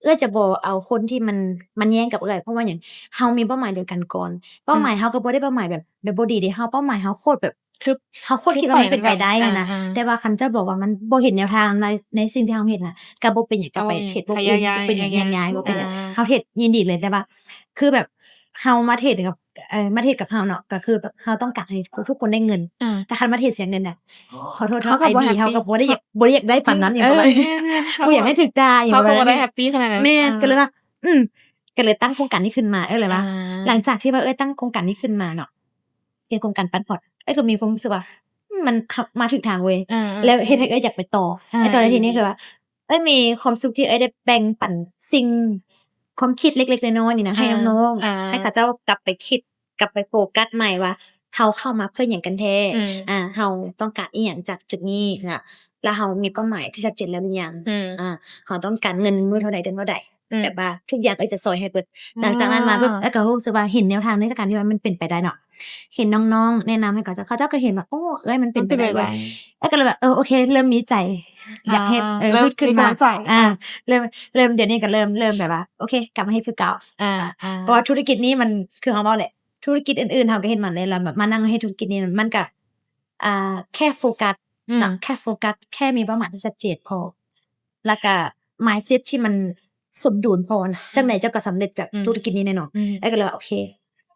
ເອື້ອຍຈະບໍ່ເອົາຄົນທີ່ມັນ ມັນແຍ່ງກັບເອື້ອຍ ເພາະວ່າຫຍັງ ເຮົາມີເປົ້າໝາຍດຽວກັນກ່ອນ ເປົ້າໝາຍ ອືມ ເຮົາກໍບໍ່ໄດ້ເປົ້າໝາຍແບບ ແບບບໍ່ດີເດ ເຮົາເປົ້າໝາຍເຮົາໂຄດແບບ ຄືເຮົາໂຄດຄິດວ່າມັນເປັນໄປໄດ້ຫັ້ນນະ ອ່າໆ ແຕ່ວ່າຄັນເຈົ້າບອກວ່າມັນບໍ່ເຫັນແນວທາງໃນ ໃນສິ່ງທີ່ເຮົາເຮັດນະ ກໍບໍ່ເປັນຫຍັງ ກໍໄປເທຣດພວກອື່ນ ບໍ່ເປັນຫຍັງ ແຍກຍ້າຍ ບໍ່ເປັນຫຍັງ ອ່າ ເຮົາເທຣດຍິນດີເລີຍ ແຕ່ວ່າຄືແບບເຮົາມາເທຣດກັບ ເອີ ມາເທຣດກັບເຮົາເນາະ ກໍຄືແບບເຮົາຕ້ອງການໃຫ້ທຸກໆຄົນໄດ້ເງິນ ອ່າ ແຕ່ຄັນມາເທຣດເສຍເງິນນະ ຂໍໂທດເນາະ ໄອບີ ເຮົາກໍບໍ່ໄດ້ຢາກ ບໍ່ໄດ້ຢາກໄດ້ປານນັ້ນ ເອີ ບໍ່ຢາກໃຫ້ຖືກດ່າ ເຮົາກໍບໍ່ໄດ້ແຮັບປີ້ຂະໜາດນັ້ນ ແມ່ນ ອ່າ ກໍເລີຍວ່າ ອືມ ກໍເລີຍຕັ້ງໂຄງການນີ້ຂຶ້ນມາ ເອີ ເລີຍວ່າ ອ່າ ຫຼັງຈາກທີ່ວ່າເອື້ອຍຕັ້ງໂຄງການນີ້ຂຶ້ນມາເນາະ ເປັນໂຄງການປັ້ນພອດ ເອື້ອຍກໍມີຄວາມຮູ້ສຶກວ່າ ອືມ ມັນ ມາຖືກທາງເວີຍ ອ່າ ແລ້ວເຮັດໃຫ້ເອື້ອຍຢາກໄປຕໍ່ ອ່າ ໃນຕອນນັ້ນທີນີ້ຄືວ່າ ເອື້ອຍມີຄວາມສຸກທີ່ເອື້ອຍໄດ້ແບ່ງປັນສິ່ງ ຄວາມຄິດເລັກໆນ້ອຍໆນີ້ນະ ໃຫ້ນ້ອງໆ ອ່າ ໃຫ້ເຂົາເຈົ້າກັບໄປຄິດ ກັບໄປໂຟກັສໃໝ່ວ່າ ເຮົາເຂົ້າມາເພື່ອຫຍັງກັນແທ້ ອືມ ອ່າ ເຮົາຕ້ອງການອີ່ຫຍັງຈາກຈຸດນີ້ນະ ແລ້ວເຮົາມີເປົ້າໝາຍທີ່ຊັດເຈນແລ້ວຫຼືຍັງ ອືມ ອ່າ ເຮົາຕ້ອງການເງິນມື້ເທົ່າໃດເດືອນເທົ່າໃດ ອືມ ແບບວ່າທຸກຢ່າງເອື້ອຍຈະຊ່ອຍໃຫ້ເບິດ ອໍ ຫຼັງຈາກນັ້ນມາປຶບ ອໍ ເອື້ອຍກໍຮູ້ສຶກວ່າເຫັນແນວທາງໃນການທີ່ວ່າມັນເປັນໄປໄດ້ເນາະ ເຫັນນ້ອງໆແນະນຳໃຫ້ເຂົາເຈົ້າ ເຂົາເຈົ້າກໍເຫັນວ່າ ໂອ້ ເອື້ອຍມັນເປັນໄປໄດ້ເວີຍ ມັນເປັນໄປໄດ້ ເອື້ອຍກໍເລີຍແບບ ເອີ ໂອເຄ ເລີ່ມມີໃຈ ອ່າ ຢາກເຮັດ ເອີ ອືມ ຂຶ້ນ ຂຶ້ນມາ ມີກຳລັງໃຈ ອ່າ ເລີ່ມ ເລີ່ມ ດຽວນີ້ກໍເລີ່ມ ເລີ່ມແບບວ່າ ໂອເຄ ກັບມາເຮັດຄືເກົ່າ ອ່າ ອ່າ ເພາະວ່າທຸລະກິດນີ້ມັນ ຄືເຮົາເວົ້າແຫຼະ ທຸລະກິດອື່ນໆເຮົາກໍເຮັດມາແລ້ວ ແລ້ວມາ ມານັ່ງເຮັດທຸລະກິດນີ້ ມັນກໍ ອ່າ ແຄ່ໂຟກັສ ອືມ ເນາະ ແຄ່ໂຟກັສ ແຄ່ມີເປົ້າໝາຍທີ່ຊັດເຈນພໍ ແລ້ວກະ mindset ທີ່ມັນສົມດຸນພໍນະ ອືມ ຈັ່ງໃດເຈົ້າກໍສຳເລັດຈາກ ອືມ ທຸລະກິດນີ້ແນ່ນອນ. ອືມ ເອື້ອຍກໍເລີຍວ່າ ໂອເຄ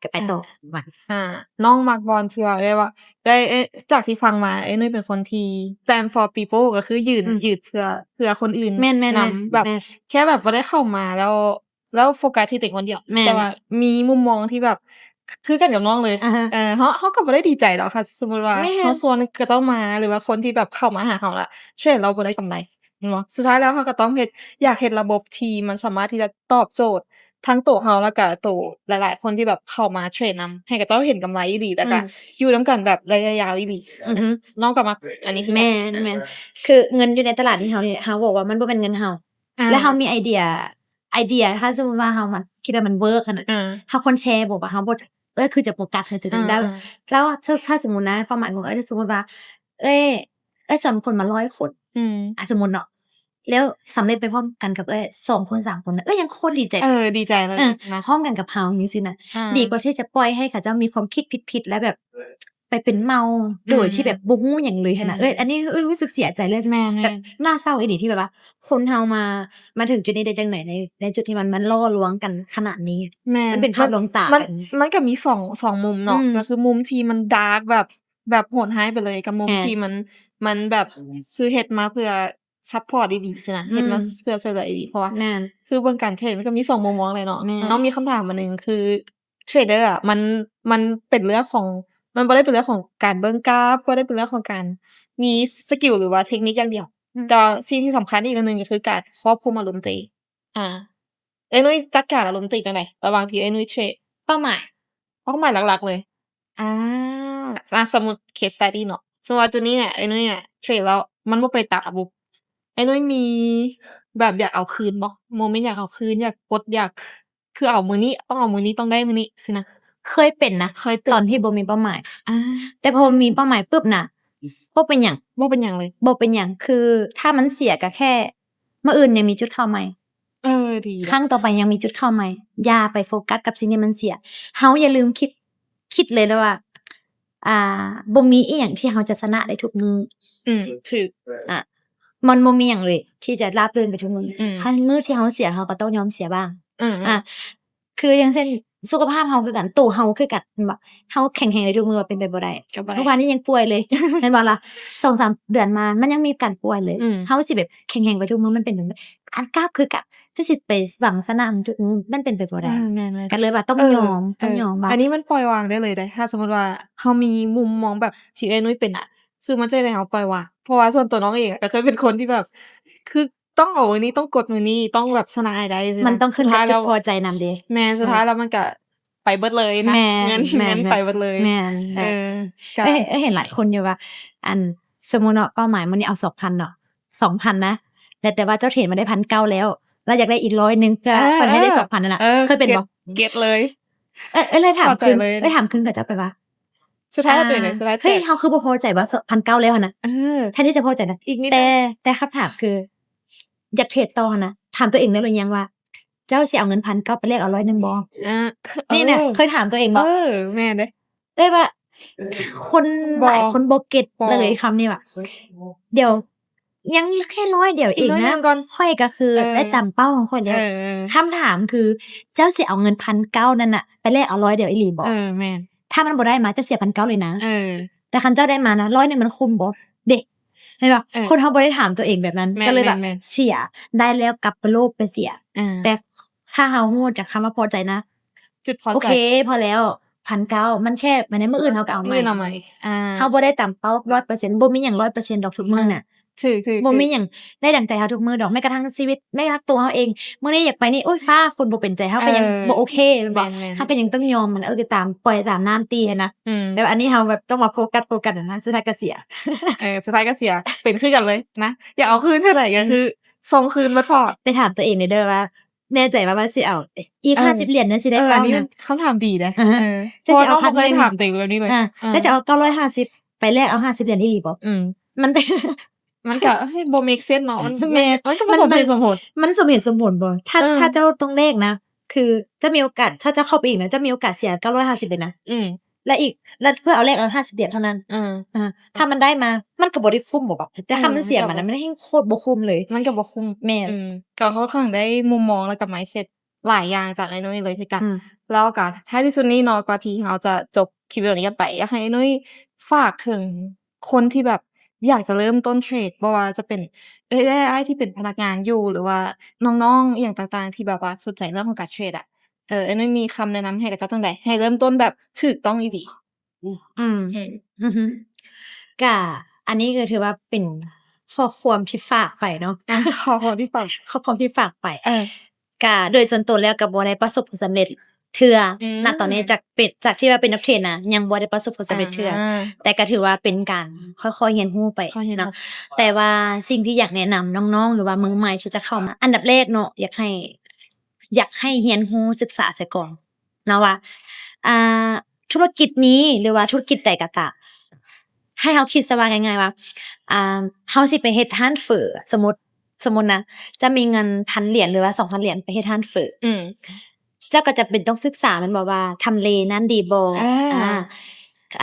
ກໍໄປຕໍ່ ອ່າ ວ່າ ອ່າ ນ້ອງມັກບ່ອນທີ່ວ່າ ເອື້ອຍວ່າ ໄດ້ ເອີ ຈາກທີ່ຟັງມາ ເອື້ອຍນຸ້ຍເປັນຄົນທີ່ stand for people ກໍຄືຢືນ ອືມ ຢືນເພື່ອ ເພື່ອຄົນອື່ນ ແມ່ນໆໆ ນຳ ແບບ ແມ່ນ ແຄ່ແບບບໍ່ໄດ້ເຂົ້າມາແລ້ວ ແລ້ວໂຟກັສທີ່ຕົວເອງຄົນດຽວ ແມ່ນ ແຕ່ວ່າມີມຸມມອງທີ່ແບບ ຄືກັນກັບນ້ອງເລີຍ ອ່າຮະ ເອີ ເຮົາ ເຮົາກໍບໍ່ໄດ້ດີໃຈດອກ ຖ້າສົມມຸດວ່າ ແມ່ນ ເຮົາຊວນເຂົາເຈົ້າມາ ຫຼືວ່າຄົນທີ່ແບບເຂົ້າມາຫາເຮົາລະ ເທຣດແລ້ວບໍ່ໄດ້ກຳໄລ ແມ່ນບໍ່? ສຸດທ້າຍແລ້ວເຮົາກໍຕ້ອງເຮັດ ຢາກເຮັດລະບົບທີ່ມັນສາມາດທີ່ຈະຕອບໂຈດທັງໂຕເຮົາ ແລ້ວກະໂຕຫຼາຍໆຄົນທີ່ແບບເຂົ້າມາເທຣດນຳ ໃຫ້ເຂົາເຈົ້າເຫັນກຳໄລອີ່ຫຼີ ແລ້ວກະ ອືມ ຢູ່ນຳກັນແບບໄລຍະຍາວອີ່ຫຼີ. ອືຮຶ ນ້ອງກໍມັກ ອັນນີ້ຄື ແມ່ນ ແມ່ນ ຄືເງິນຢູ່ໃນຕະຫຼາດນີ້ ເຮົາ ເຮົາບອກວ່າມັນບໍ່ແມ່ນເງິນເຮົາ ອ່າ ແລ້ວເຮົາມີໄອເດຍ ໄອເດຍ ຖ້າສົມມຸດວ່າເຮົາມັນ ຄິດວ່າມັນເວີກຫັ້ນນະ ອ່າ ເຮົາຄວນແຊ ບອກວ່າເຮົາບໍ່ ເອີ ຄືຈະໂຟກັສໃຫ້ຕົວນີ້ໄດ້ ອ່າ ແລ້ວ ຖ້າ ຖ້າສົມມຸດນະ ຄວາມໝາຍຂອງເອື້ອຍ ຖ້າສົມມຸດວ່າ ເອີ ເອື້ອຍສອນຄົນມາຮ້ອຍຄົນ ອືມ ອ່າ ສົມມຸດເນາະ ແລ້ວສຳເລັດໄປພ້ອມກັນກັບເອື້ອຍສອງຄົນສາມຄົນນະ ເອື້ອຍຍັງໂຄດດີໃຈ ເອີ ດີໃຈເລີຍ ອ່າ ນະ ພ້ອມກັນກັບເຮົາຈັ່ງຊີ້ນະ ອ່າ ດີກວ່າທີ່ຈະປ່ອຍໃຫ້ເຂົາເຈົ້າມີຄວາມຄິດຜິດໆ ແລ້ວແບບ ໄປເປັນເມົາ ອືມ ໂດຍທີ່ແບບບໍ່ຮູ້ຫຍັງເລີຍຫັ້ນນະ ອືມ ເອີຍ ອັນນີ້ ເອີຍ ຮູ້ສຶກເສຍໃຈເລີຍ ແມ່ນໆ ແບບໜ້າເສົ້າອີ່ຫຼີທີ່ແບບວ່າ ຄົນເຮົາມາ ມາເຖິງຈຸດນີ້ໄດ້ຈັ່ງໃດ ໃນ ໃນຈຸດທີ່ມັນ ມັນຫຼໍ່ລວງກັນຂະໜາດນີ້ ແມ່ນ ມັນເປັນພາບລວງຕາ ມັນ ກັນ ມັນກໍມີສອງ ສອງມຸມເນາະ ອືມ ກໍຄືມຸມທີ່ມັນດາກແບບ ແບບໂຫດຮ້າຍໄປເລີຍ ກັບມຸມ ແມ່ນ ທີ່ມັນ ມັນແບບ ຄືເຮັດມາເພື່ອ ຊັບພອດອີ່ຫຼີຊີ້ນະ ອືມ ເຮັດມາເພື່ອຊ່ວຍເຫຼືອອີ່ຫຼີ ເພາະວ່າ ແມ່ນ ຄືເບິ່ງການເທຣດມັນກໍມີສອງມຸມມອງແຫຼະເນາະ ແມ່ນ ນ້ອງມີຄຳຖາມອັນໜຶ່ງ ຄື ເທຣດເດີອະ ມັນ ມັນເປັນເລື່ອງຂອງ ມັນບໍ່ໄດ້ເປັນເລື່ອງຂອງການເບິ່ງກາຟ ບໍ່ໄດ້ເປັນເລື່ອງຂອງການມີສະກິວ ຫຼືວ່າເທັກນິກຢ່າງດຽວ ອືມ ແຕ່ວ່າສິ່ງທີ່ສຳຄັນອີກອັນໜຶ່ງກໍຄືການຄວບຄຸມອາລົມຕົວເອງ. ອ່າ ເອື້ອຍນຸ້ຍຈັດການອາລົມຕົວເອງຈັ່ງໃດ ລະຫວ່າງທີ່ເອື້ອຍນຸ້ຍເທຣດ? ເປົ້າໝາຍ ເປົ້າໝາຍຫຼັກໆເລີຍ. ອ່າ ອ່າ ສົມມຸດ case study ເນາະ ສົມມຸດວ່າຈຸດນີ້ແຫຼະ ເອື້ອຍນຸ້ຍເທຣດແລ້ວມັນບໍ່ໄປຕາມລະບົບ ເອື້ອຍນຸ້ຍມີແບບຢາກເອົາຄືນບໍ່? ໂມເມັນຢາກເອົາຄືນ ຢາກປົດ ຢາກ ຄືເອົາມື້ນີ້ ຕ້ອງເອົາມື້ນີ້ ຕ້ອງໄດ້ມື້ນີ້ຊີ້ນະ. ເຄີຍເປັນນະ ເຄີຍເປັນ ຕອນທີ່ບໍ່ມີເປົ້າໝາຍ ອ່າ ແຕ່ພໍມີເປົ້າໝາຍປຶບນະ ບໍ່ເປັນຫຍັງ ບໍ່ເປັນຫຍັງເລີຍ ບໍ່ເປັນຫຍັງ ຄືຖ້າມັນເສຍກໍແຄ່ມື້ອື່ນຍັງມີຈຸດເຂົ້າໃໝ່. ເອີ ດີ ຄັ້ງຕໍ່ໄປຍັງມີຈຸດເຂົ້າໃໝ່ ຢ່າໄປໂຟກັສກັບສິ່ງທີ່ມັນເສຍ. ເຮົາຢ່າລືມຄິດ ຄິດເລີຍນະວ່າ ອ່າ ບໍ່ມີອີ່ຫຍັງທີ່ເຮົາຈະຊະນະໄດ້ທຸກມື້. ອືມ ຖືກ ອ່າ ມັນບໍ່ມີຫຍັງເລີຍທີ່ຈະລາບລື່ນໄປທຸກມື້. ອືມ ຖ້າມື້ທີ່ເຮົາເສຍ ເຮົາກໍຕ້ອງຍອມເສຍບ້າງ. ອືມ ອ່າ ຄືຢ່າງເຊັ່ນ ສຸຂະພາບເຮົາຄືກັນ ໂຕເຮົາຄືກັນ ແມ່ນບໍ່? ເຮົາແຂງແຮງໄດ້ທຸກມື້ ເປັນໄປບໍ່ໄດ້. ກໍບໍ່ໄດ້ ເມື່ອວານນີ້ຍັງປ່ວຍເລີຍ ແມ່ນບໍ່ລະ? ສອງສາມເດືອນມາ ມັນຍັງມີການປ່ວຍເລີຍ. ອືມ ເຮົາຊິແບບແຂງແຮງໄປທຸກມື້ ມັນເປັນໄປບໍ່ໄດ້. ອັນກາບຄືກັນ ຈະຊິໄປຫວັງຊະນະທຸກມື້ ມັນເປັນໄປບໍ່ໄດ້. ເອີ ແມ່ນໆ ກໍເລີຍວ່າຕ້ອງຍອມ ເອີ ຕ້ອງຍອມວ່າ ເອີ ອັນນີ້ມັນປ່ອຍວາງໄດ້ເລີຍເດ້. ຖ້າສົມມຸດວ່າເຮົາມີມຸມມອງແບບທີ່ເອື້ອຍນຸ້ຍເປັນນະ ຄືມັນຈະເຮັດໃຫ້ເຮົາປ່ອຍວາງ. ເພາະວ່າສ່ວນຕົວນ້ອງເອງກໍເຄີຍເປັນຄົນທີ່ແບບ ຄື ຕ້ອງເອົາມື້ນີ້ ຕ້ອງກົດມື້ນີ້ ຕ້ອງແບບຊະນະໃຫ້ໄດ້ຊີ້ນະ. ມັນຕ້ອງຂຶ້ນກັບຈຸດພໍໃຈນຳເດ້. ແມ່ນ ສຸດທ້າຍແລ້ວມັນກະໄປເບິດເລີຍນະ. ແມ່ນ ເງິນ ແມ່ນ ເງິນໄປເບິດເລີຍ. ແມ່ນ ເອີ ເອີຍ ເອີຍ ເຫັນຫຼາຍຄົນຢູ່ວ່າ ອັນ ສົມມຸດເນາະ ເປົ້າໝາຍມື້ນີ້ເອົາສອງພັນເນາະ ສອງພັນນະ ແຕ່ ແຕ່ວ່າເຈົ້າເທຣດມາໄດ້ພັນເກົ້າແລ້ວ ແລ້ວຢາກໄດ້ອີກຮ້ອຍໜຶ່ງ ເພື່ອ ເອີ ເພື່ອໃຫ້ໄດ້ສອງພັນນັ້ນນະ. ເອີ ເຄີຍເປັນບໍ່? ເກັດເລີຍ. ເອີ ເອີຍ ເລີຍຖາມຄືນ ເຂົ້າໃຈເລີຍ. ເລີຍຖາມຄືນກັບເຈົ້າໄປວ່າ ສຸດທ້າຍເປັນຈັ່ງໃດ? ອ່າ ສຸດທ້າຍ ເຮີ້ຍ ເຮົາຄືບໍ່ພໍໃຈວ່າ ສ- ພັນເກົ້າແລ້ວຫັ້ນນະ. ເອີ ແທນທີ່ຈະພໍໃຈນະ ອີກນິດ ແຕ່ ແຕ່ຄຳຖາມຄື ຢາກເທຣດຕໍ່ຫັ້ນນະ ຖາມຕົວເອງໄດ້ຫຼືຍັງວ່າ ເຈົ້າຊິເອົາເງິນພັນເກົ້າໄປແລກເອົາຮ້ອຍໜຶ່ງບໍ່? ອ່າ ນີ້ນະ ເອີ ເຄີຍຖາມຕົວເອງບໍ່? ເອີ ແມ່ນເດ້. ເອີຍ ວ່າ ຄົນ ບໍ່ ຫຼາຍຄົນບໍ່ເກັດ ບໍ່ ເລີຍຄຳນີ້ວ່າ ດຽວ ຍັງແຄ່ຮ້ອຍດຽວເອງນະ ອີກໜ້ອຍໜຶ່ງກ່ອນ ຂ້ອຍກໍຄື ເອີ ໄດ້ຕາມເປົ້າຂອງຂ້ອຍແລ້ວ. ເອີ ເອີ ຄຳຖາມຄື ເຈົ້າຊິເອົາເງິນພັນເກົ້ານັ້ນນະ ໄປແລກເອົາຮ້ອຍດຽວອີ່ຫຼີບໍ່? ເອີ ແມ່ນ. ຖ້າມັນບໍ່ໄດ້ມາ ເຈົ້າເສຍພັນເກົ້າເລີຍນະ. ເອີ ແຕ່ຄັນເຈົ້າໄດ້ມານະ ຮ້ອຍໜຶ່ງມັນຄຸ້ມບໍ່ເດ? ເຫັນບໍ່? ເອີ ຄົນເຮົາບໍ່ໄດ້ຖາມຕົວເອງແບບນັ້ນ ແມ່ນ ກໍເລີຍແບບ ແມ່ນ ເສຍ ໄດ້ແລ້ວກັບໂລກໄປເສຍ. ອ່າ ແຕ່ຖ້າເຮົາຮູ້ຈັກຄຳວ່າພໍໃຈນະ ຈຸດພໍໃຈ ໂອເຄ ພໍແລ້ວ ພັນເກົ້າ ມັນແຄ່ ມື້ອື່ນເຮົາກໍເອົາໃໝ່ ມື້ອື່ນເອົາໃໝ່. ອ່າ ເຮົາບໍ່ໄດ້ຕາມເປົ້າຮ້ອຍເປີເຊັນ ບໍ່ມີຫຍັງຮ້ອຍເປີເຊັນດອກທຸກມື້ນະ. ຖືກໆໆ ບໍ່ມີຫຍັງໄດ້ດັ່ງໃຈເຮົາທຸກມື້ດອກ. ແມ້ກະທັ່ງຊີວິດ ແມ້ກະທັ່ງຕົວເຮົາເອງ ມື້ນີ້ຢາກໄປນີ້ ໂອ້ຍ ຟ້າຝົນບໍ່ເປັນໃຈ ເຮົາກໍຍັງ ເອີ ບໍ່ໂອເຄ ແມ່ນບໍ່? ແມ່ນໆ ເຮົາກໍຍັງຕ້ອງຍອມມັນ ເອີ ຕາມ ປ່ອຍຕາມນ້ຳຕີຫັ້ນນະ. ອືມ ແຕ່ວ່າອັນນີ້ເຮົາແບບຕ້ອງມາໂຟກັສ ໂຟກັສຫັ້ນນະ ສຸດທ້າຍກໍເສຍ. ເອີ ສຸດທ້າຍກໍເສຍ ເປັນຄືກັນເລີຍນະ. ຢາກເອົາຄືນເທົ່າໃດກໍຄື ອືມ ສົ່ງຄືນໝົດພອດ. ໄປຖາມຕົວເອງແດ່ເດີວ່າ ແນ່ໃຈວ່າ ວ່າຊິເອົາອີກ ເອີ ຫ້າສິບຫຼຽນນະ ຊິໄດ້ ເອີ ເກົ້າ ອັນນີ້ ມັນຄຳຖາມດີເດ້. ອ່າຮະ ເອີ ເຈົ້າຊິເອົາ ເພາະວ່ານ້ອງບໍ່ເຄີຍຖາມຕົວເອງແບບນີ້ເລີຍ. ອ່າ ເອີ ເຈົ້າຊິເອົາເກົ້າຮ້ອຍຫ້າສິບ ໄປແລກເອົາຫ້າສິບຫຼຽນອີ່ຫຼີບໍ່? ອືມ ມັນເປັນ ມັນກະ ເຮີ້ຍ ບໍ່ make sense ເນາະ. ມັນ ແມ່ນ ມັນກະບໍ່ສົມເຫດສົມຜົນ ມັນສົມເຫດສົມຜົນບໍ່? ຖ້າ ເອີ ຖ້າເຈົ້າຕ້ອງແລກນະ ຄືເຈົ້າມີໂອກາດ ຖ້າເຈົ້າເຂົ້າໄປອີກນະ ເຈົ້າມີໂອກາດເສຍເກົ້າຮ້ອຍຫ້າສິບເລີຍນະ. ອືມ ແລະ ອີກ ແລະ ເພື່ອເອົາແລກເອົາຫ້າສິບຫຼຽນເທົ່ານັ້ນ. ເອີ ອ່າ ຖ້າມັນໄດ້ມາ ມັນກໍບໍ່ໄດ້ຄຸ້ມບໍ ແຕ່ ເອີ ຄ່າມັນເສຍ ມັນ ມັນແຮງໂຄດບໍ່ຄຸ້ມເລີຍ. ມັນກໍບໍ່ຄຸ້ມ. ແມ່ນ. ອືມ ກໍຂ້ອນຂ້າງໄດ້ມຸມມອງ ແລ້ວກໍ mindset ຫຼາຍຢ່າງຈາກອ້າຍນຸ້ຍເລີຍຄືກັນ. ອືມ ແລ້ວກໍທ້າຍທີ່ສຸດນີ້ເນາະ ກ່ອນທີ່ເຮົາຈະຈົບຄລິບວິດີໂອນີ້ກັນໄປ ຢາກໃຫ້ອ້າຍນຸ້ຍຝາກເຖິງຄົນທີ່ແບບຢາກຈະເລີ່ມຕົ້ນເທຣດ ບໍ່ວ່າຈະເປັນເອື້ອຍໆ ອ້າຍໆ ທີ່ເປັນພະນັກງານຢູ່ ຫຼືວ່ານ້ອງໆ ອີ່ຫຍັງຕ່າງໆ ທີ່ແບບວ່າສົນໃຈເລື່ອງຂອງການເທຣດອະ ເອີ ອ້າຍນຸ້ຍມີຄຳແນະນຳໃຫ້ກັບເຈົ້າຈັ່ງໃດ ໃຫ້ເລີ່ມຕົ້ນແບບຖືກຕ້ອງອີ່ຫຼີ? ອືມ ອືມ ກະ ອັນນີ້ກໍຖືວ່າເປັນຂໍ້ຄວາມທີ່ຝາກໄປເນາະ. ອາ ຂໍ້ຄວາມທີ່ຝາກ ຂໍ້ຄວາມທີ່ຝາກໄປ. ເອີ ກະໂດຍສ່ວນຕົວແລ້ວກໍບໍ່ໄດ້ປະສົບຜົນສຳເລັດເທື່ອ. ອືມ ນະຕອນນີ້ຈາກເປັນ ຈາກທີ່ວ່າເປັນນັກເທຣດນະ ຍັງບໍ່ໄດ້ປະສົບຜົນສຳເລັດເທື່ອ. ອ່າ ແຕ່ກໍຖືວ່າເປັນການຄ່ອຍໆຮຽນຮູ້ໄປເນາະ. ແຕ່ວ່າສິ່ງທີ່ຢາກແນະນຳນ້ອງໆ ຫຼືວ່າມືໃໝ່ທີ່ຈະເຂົ້າມາ ອັນດັບແລກເນາະ ຢາກໃຫ້ ຢາກໃຫ້ຮຽນຮູ້ສຶກສາເສຍກ່ອນເນາະວ່າ ອ່າ ທຸລະກິດນີ້ ຫຼືວ່າທຸລະກິດໃດກໍຕາມ ໃຫ້ເຮົາຄິດຊະວ່າງ່າຍໆວ່າ ອ່າ ເຮົາຊິໄປເຮັດຮ້ານເຝີ ສົມມຸດ ສົມມຸດນະ ຈະມີເງິນພັນຫຼຽນ ຫຼືວ່າສອງພັນຫຼຽນໄປເຮັດຮ້ານເຝີ. ອືມ ເຈົ້າກໍຈຳເປັນຕ້ອງສຶກສາແມ່ນບໍ່ວ່າທຳເລນັ້ນດີບໍ່? ອ່າ ອ່າ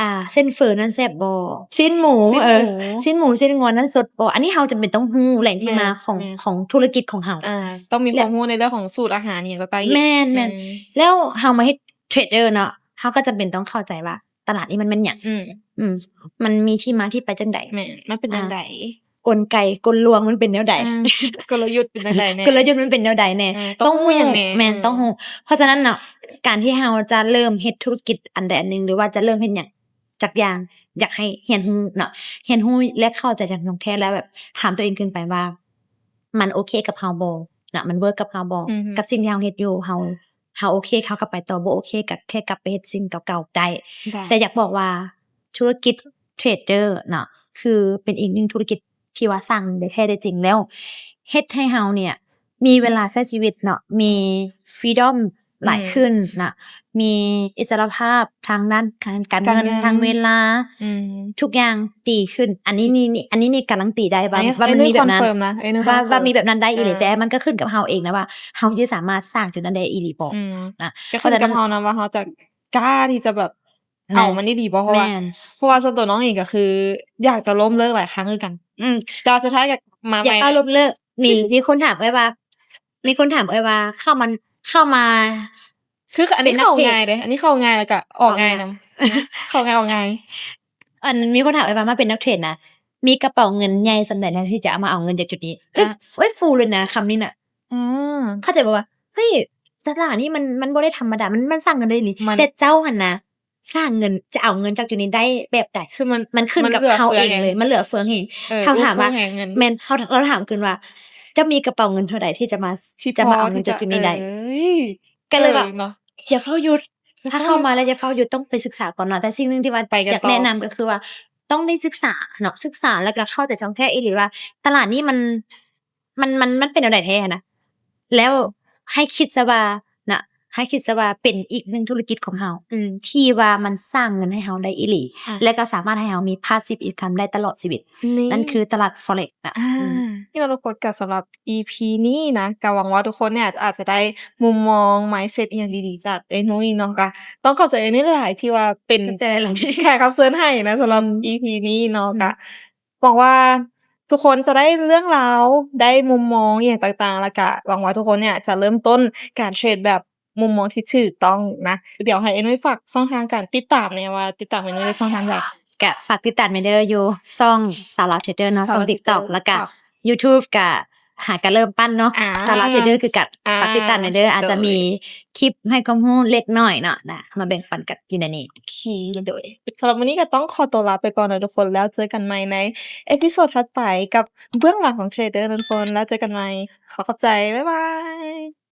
ອ່າ ເສັ້ນເຝີນັ້ນແຊບບໍ່? ຊີ້ນໝູ ຊີ້ນໝູ ເອີ ຊີ້ນໝູ ຊີ້ນງົວນັ້ນສົດບໍ່? ອັນນີ້ເຮົາຈຳເປັນຕ້ອງຮູ້ແຫຼ່ງທີ່ມາຂອງ ແມ່ນ ຂອງທຸລະກິດຂອງເຮົາ. ອ່າ ຕ້ອງມີຄວາມຮູ້ໃນເລື່ອງຂອງສູດອາຫານອີ່ຫຍັງຕ່າງໆອີກ. ແມ່ນໆ ອືມ ແລ້ວເຮົາມາເຮັດເທຣດເດີເນາະ ເຮົາກໍຈຳເປັນຕ້ອງເຂົ້າໃຈວ່າຕະຫຼາດນີ້ມັນແມ່ນຫຍັງ? ອືມ ອືມ ມັນມີທີ່ມາທີ່ໄປຈັ່ງໃດ? ແມ່ນ ມັນເປັນຈັ່ງໃດ? ອ່າ ກົນໄກ ກົນລວງມັນເປັນແນວໃດ? ອ່າ ກົນລະຍຸດເປັນຈັ່ງໃດແນ່? ກົນລະຍຸດມັນເປັນແນວໃດແນ່? ອ່າ ຕ້ອງຮູ້ຫຍັງແນ່? ແມ່ນ ເອີ ຕ້ອງຮູ້. ເພາະສະນັ້ນເນາະ ການທີ່ເຮົາຈະເລີ່ມເຮັດທຸລະກິດອັນໃດອັນໜຶ່ງ ຫຼືວ່າຈະເລີ່ມເຮັດຫຍັງ ຈັກຢ່າງ ຢາກໃຫ້ຮຽນຮູ້ເນາະ ຮຽນຮູ້ ແລະ ເຂົ້າໃຈຢ່າງທ່ອງແທ້ ແລະ ແບບຖາມຕົວເອງຂຶ້ນໄປວ່າ ມັນໂອເຄກັບເຮົາບໍ່ເນາະ ມັນເວີກກັບເຮົາບໍ່ ອືຮຶ ກັບສິ່ງທີ່ເຮົາເຮັດຢູ່ ເຮົາ ເຮົາໂອເຄ ເຮົາກໍໄປຕໍ່ ບໍ່ໂອເຄກໍແຄ່ກັບໄປເຮັດສິ່ງເກົ່າໆໄດ້ ໄດ້ ແຕ່ຢາກບອກວ່າທຸລະກິດເທຣດເດີເນາະ ຄືເປັນອີກໜຶ່ງທຸລະກິດທີ່ວ່າສ້າງເງິນໄດ້ແທ້ໄດ້ຈິງ ແລ້ວເຮັດໃຫ້ເຮົາເນ່ຍ ມີເວລາໃຊ້ຊີວິດເນາະ ມີຟຣີດອມຫຼາຍ ອືມ ຂຶ້ນນະ ມີອິດສະຫຼະພາບທາງດ້ານການ ການເງິນ ການເງິນ ທາງເວລາ ອືມ ທຸກຢ່າງດີຂຶ້ນ. ອັນນີ້ນີ້ ອັນນີ້ນີ້ກາລັນຕີໄດ້ວ່າ ອັນນີ້ ວ່າມັນມີແບບນັ້ນ ອັນນີ້ຄອນເຟີມນະ ອັນນີ້ຄອນເຟີມ ວ່າ ວ່າມີແບບນັ້ນໄດ້ອີ່ຫຼີ ອ່າ ແຕ່ມັນກໍຂຶ້ນກັບເຮົາເອງນະວ່າ ເຮົາຈະສາມາດສ້າງຈຸດນັ້ນໄດ້ອີ່ຫຼີບໍ່ ອືມ ນະ ກໍຂຶ້ນກັບເຮົານຳວ່າເຮົາຈະກ້າທີ່ຈະແບບ ເອົາມັນອີ່ຫຼີບໍ່? ເພາະວ່າ ແມ່ນ ເພາະວ່າສ່ວນຕົວນ້ອງເອງກໍຄື ຢາກຈະລົ້ມເລີກຫຼາຍຄັ້ງຄືກັນ ອືມ ແຕ່ວ່າສຸດທ້າຍກໍມາໃໝ່ ຢ່າຟ້າວລົ້ມເລີກ. ມີ ມີຄົນຖາມເອື້ອຍວ່າ ມີຄົນຖາມເອື້ອຍວ່າ ເຂົ້າມາ ເຂົ້າມາ ຄື ຄື ອັນນີ້ເຂົ້າງ່າຍເດ້ ອັນນີ້ເຂົ້າງ່າຍ ແລ້ວກໍອອກງ່າຍນຳ ເຂົ້າງ່າຍອອກງ່າຍ. ອັນ ມີຄົນຖາມເອື້ອຍວ່າ ມາເປັນນັກເທຣດນະ ມີກະເປົາເງິນໃຫຍ່ສ່ຳໃດນະ ທີ່ຈະເອົາມາເອົາເງິນຈາກຈຸດນີ້? ອ່າ ເອີຍ ຟູເລີຍນະ ຄຳນີ້ນະ. ອືມ ເຂົ້າໃຈບໍ່ວ່າ ເຮີ້ຍ ຕະຫຼາດນີ້ມັນ ມັນບໍ່ໄດ້ທຳມະດາ ມັນ ມັນສ້າງເງິນໄດ້ອີ່ຫຼີ ມັນ ແຕ່ເຈົ້າຫັ້ນນະ ສ້າງເງິນ ຈະເອົາເງິນຈາກຈຸດນີ້ໄດ້ແບບໃດ? ຄືມັນ ມັນຂຶ້ນກັບເຮົາເອງເລີຍ ມັນເຫຼືອເຟືອແຮງ ມັນເຫຼືອເຟືອງແຮງ. ເອີ ເຮົາຖາມວ່າ ແມ່ນ ເຮົາ ເຮົາຖາມຄືນວ່າ ເຈົ້າມີກະເປົາເງິນເທົ່າໃດທີ່ຈະມາ ທີ່ພໍ ຈະມາເອົາເງິນຈາກຈຸດນີ້ໄດ້? ເອີຍ ກໍເລີຍວ່າ ເອີເນາະ ຢ່າຟ້າວຢຸດ ຢ່າຟ້າວຢຸດ ຖ້າເຂົ້າມາແລ້ວຢ່າຟ້າວຢຸດ ຕ້ອງໄປສຶກສາກ່ອນເນາະ. ແຕ່ສິ່ງໜຶ່ງທີ່ວ່າ ໄປກັນຕໍ່ ຢາກແນະນຳກໍຄືວ່າ ຕ້ອງໄດ້ສຶກສາເນາະ ສຶກສາ ແລ້ວກໍເຂົ້າໃຈທ່ອງແທ້ອີ່ຫຼີວ່າ ຕະຫຼາດນີ້ມັນ ມັນ ມັນ ມັນເປັນແນວໃດແທ້ນະ ແລ້ວໃຫ້ຄິດຊະວ່ານະ ໃຫ້ຄິດຊະວ່າເປັນອີກໜຶ່ງທຸລະກິດຂອງເຮົາ ອືມ ທີ່ວ່າມັນສ້າງເງິນໃຫ້ເຮົາໄດ້ອີ່ຫຼີ ອ່າ ແລະ ກໍສາມາດໃຫ້ເຮົາມີພາສຊີບອິນຄຳໄດ້ຕະຫຼອດຊີວິດ ນີ້ ນັ້ນຄືຕະຫຼາດ Forex ນະ ອ່າ ອືມ ນີ້ເນາະທຸກຄົນ ກໍສຳລັບອີພີນີ້ນະ ກໍຫວັງວ່າທຸກຄົນເນ່ຍອາດຈະໄດ້ມຸມມອງ mindset ອີ່ຫຍັງດີໆ ຈາກເອື້ອຍນຸ້ຍເນາະ. ກໍຕ້ອງຂອບໃຈເອື້ອຍນຸ້ຍຫຼາຍໆ ທີ່ວ່າເປັນ ຂອບໃຈຫຼາຍໆ ແຂກຮັບເຊີນໃຫ້ນະ ສຳລັບ ອືມ ອີພີນີ້ເນາະ ອືມ ກໍ ຫວັງວ່າທຸກຄົນຈະໄດ້ເລື່ອງລາວ ໄດ້ມຸມມອງອີ່ຫຍັງຕ່າງໆ ແລ້ວກະຫວັງວ່າທຸກຄົນເນ່ຍຈະເລີ່ມຕົ້ນການເທຣດແບບມຸມມອງທີ່ຖືກຕ້ອງນະ. ດຽວໃຫ້ເອື້ອຍນຸ້ຍຝາກຊ່ອງທາງການຕິດຕາມແນ່ວ່າຕິດຕາມເອື້ອຍນຸ້ຍໄດ້ຊ່ອງທາງໃດ? ກະຝາກຕິດຕາມແນ່ເດີ ຢູ່ຊ່ອງສາວລາວເທຣດເດີເນາະ ຊ່ອງ TikTok ແລ້ວກະ YouTube ກະຫາກະເລີ່ມປັ້ນເນາະ ອ່າ ສາວລາວເທຣດເດີຄືກັນ ອ່າ ຝາກຕິດຕາມແນ່ເດີ ໂດຍ ອາດຈະມີຄລິບໃຫ້ຄວາມຮູ້ເລັກນ້ອຍເນາະ ນະ ມາແບ່ງປັນກັນຢູ່ໃນນີ້. ໂອເຄ ໂດຍ ສຳລັບມື້ນີ້ກໍຕ້ອງຂໍຕົວລາໄປກ່ອນເນາະທຸກຄົນ ແລ້ວເຈີກັນໃໝ່ໃນເອພິໂຊດຖັດໄປກັບເບື້ອງຫຼັງຂອງເທຣດເດີເນາະທຸກຄົນ ແລ້ວເຈີກັນໃໝ່ ຂໍຂອບໃຈ ບາຍບາຍ.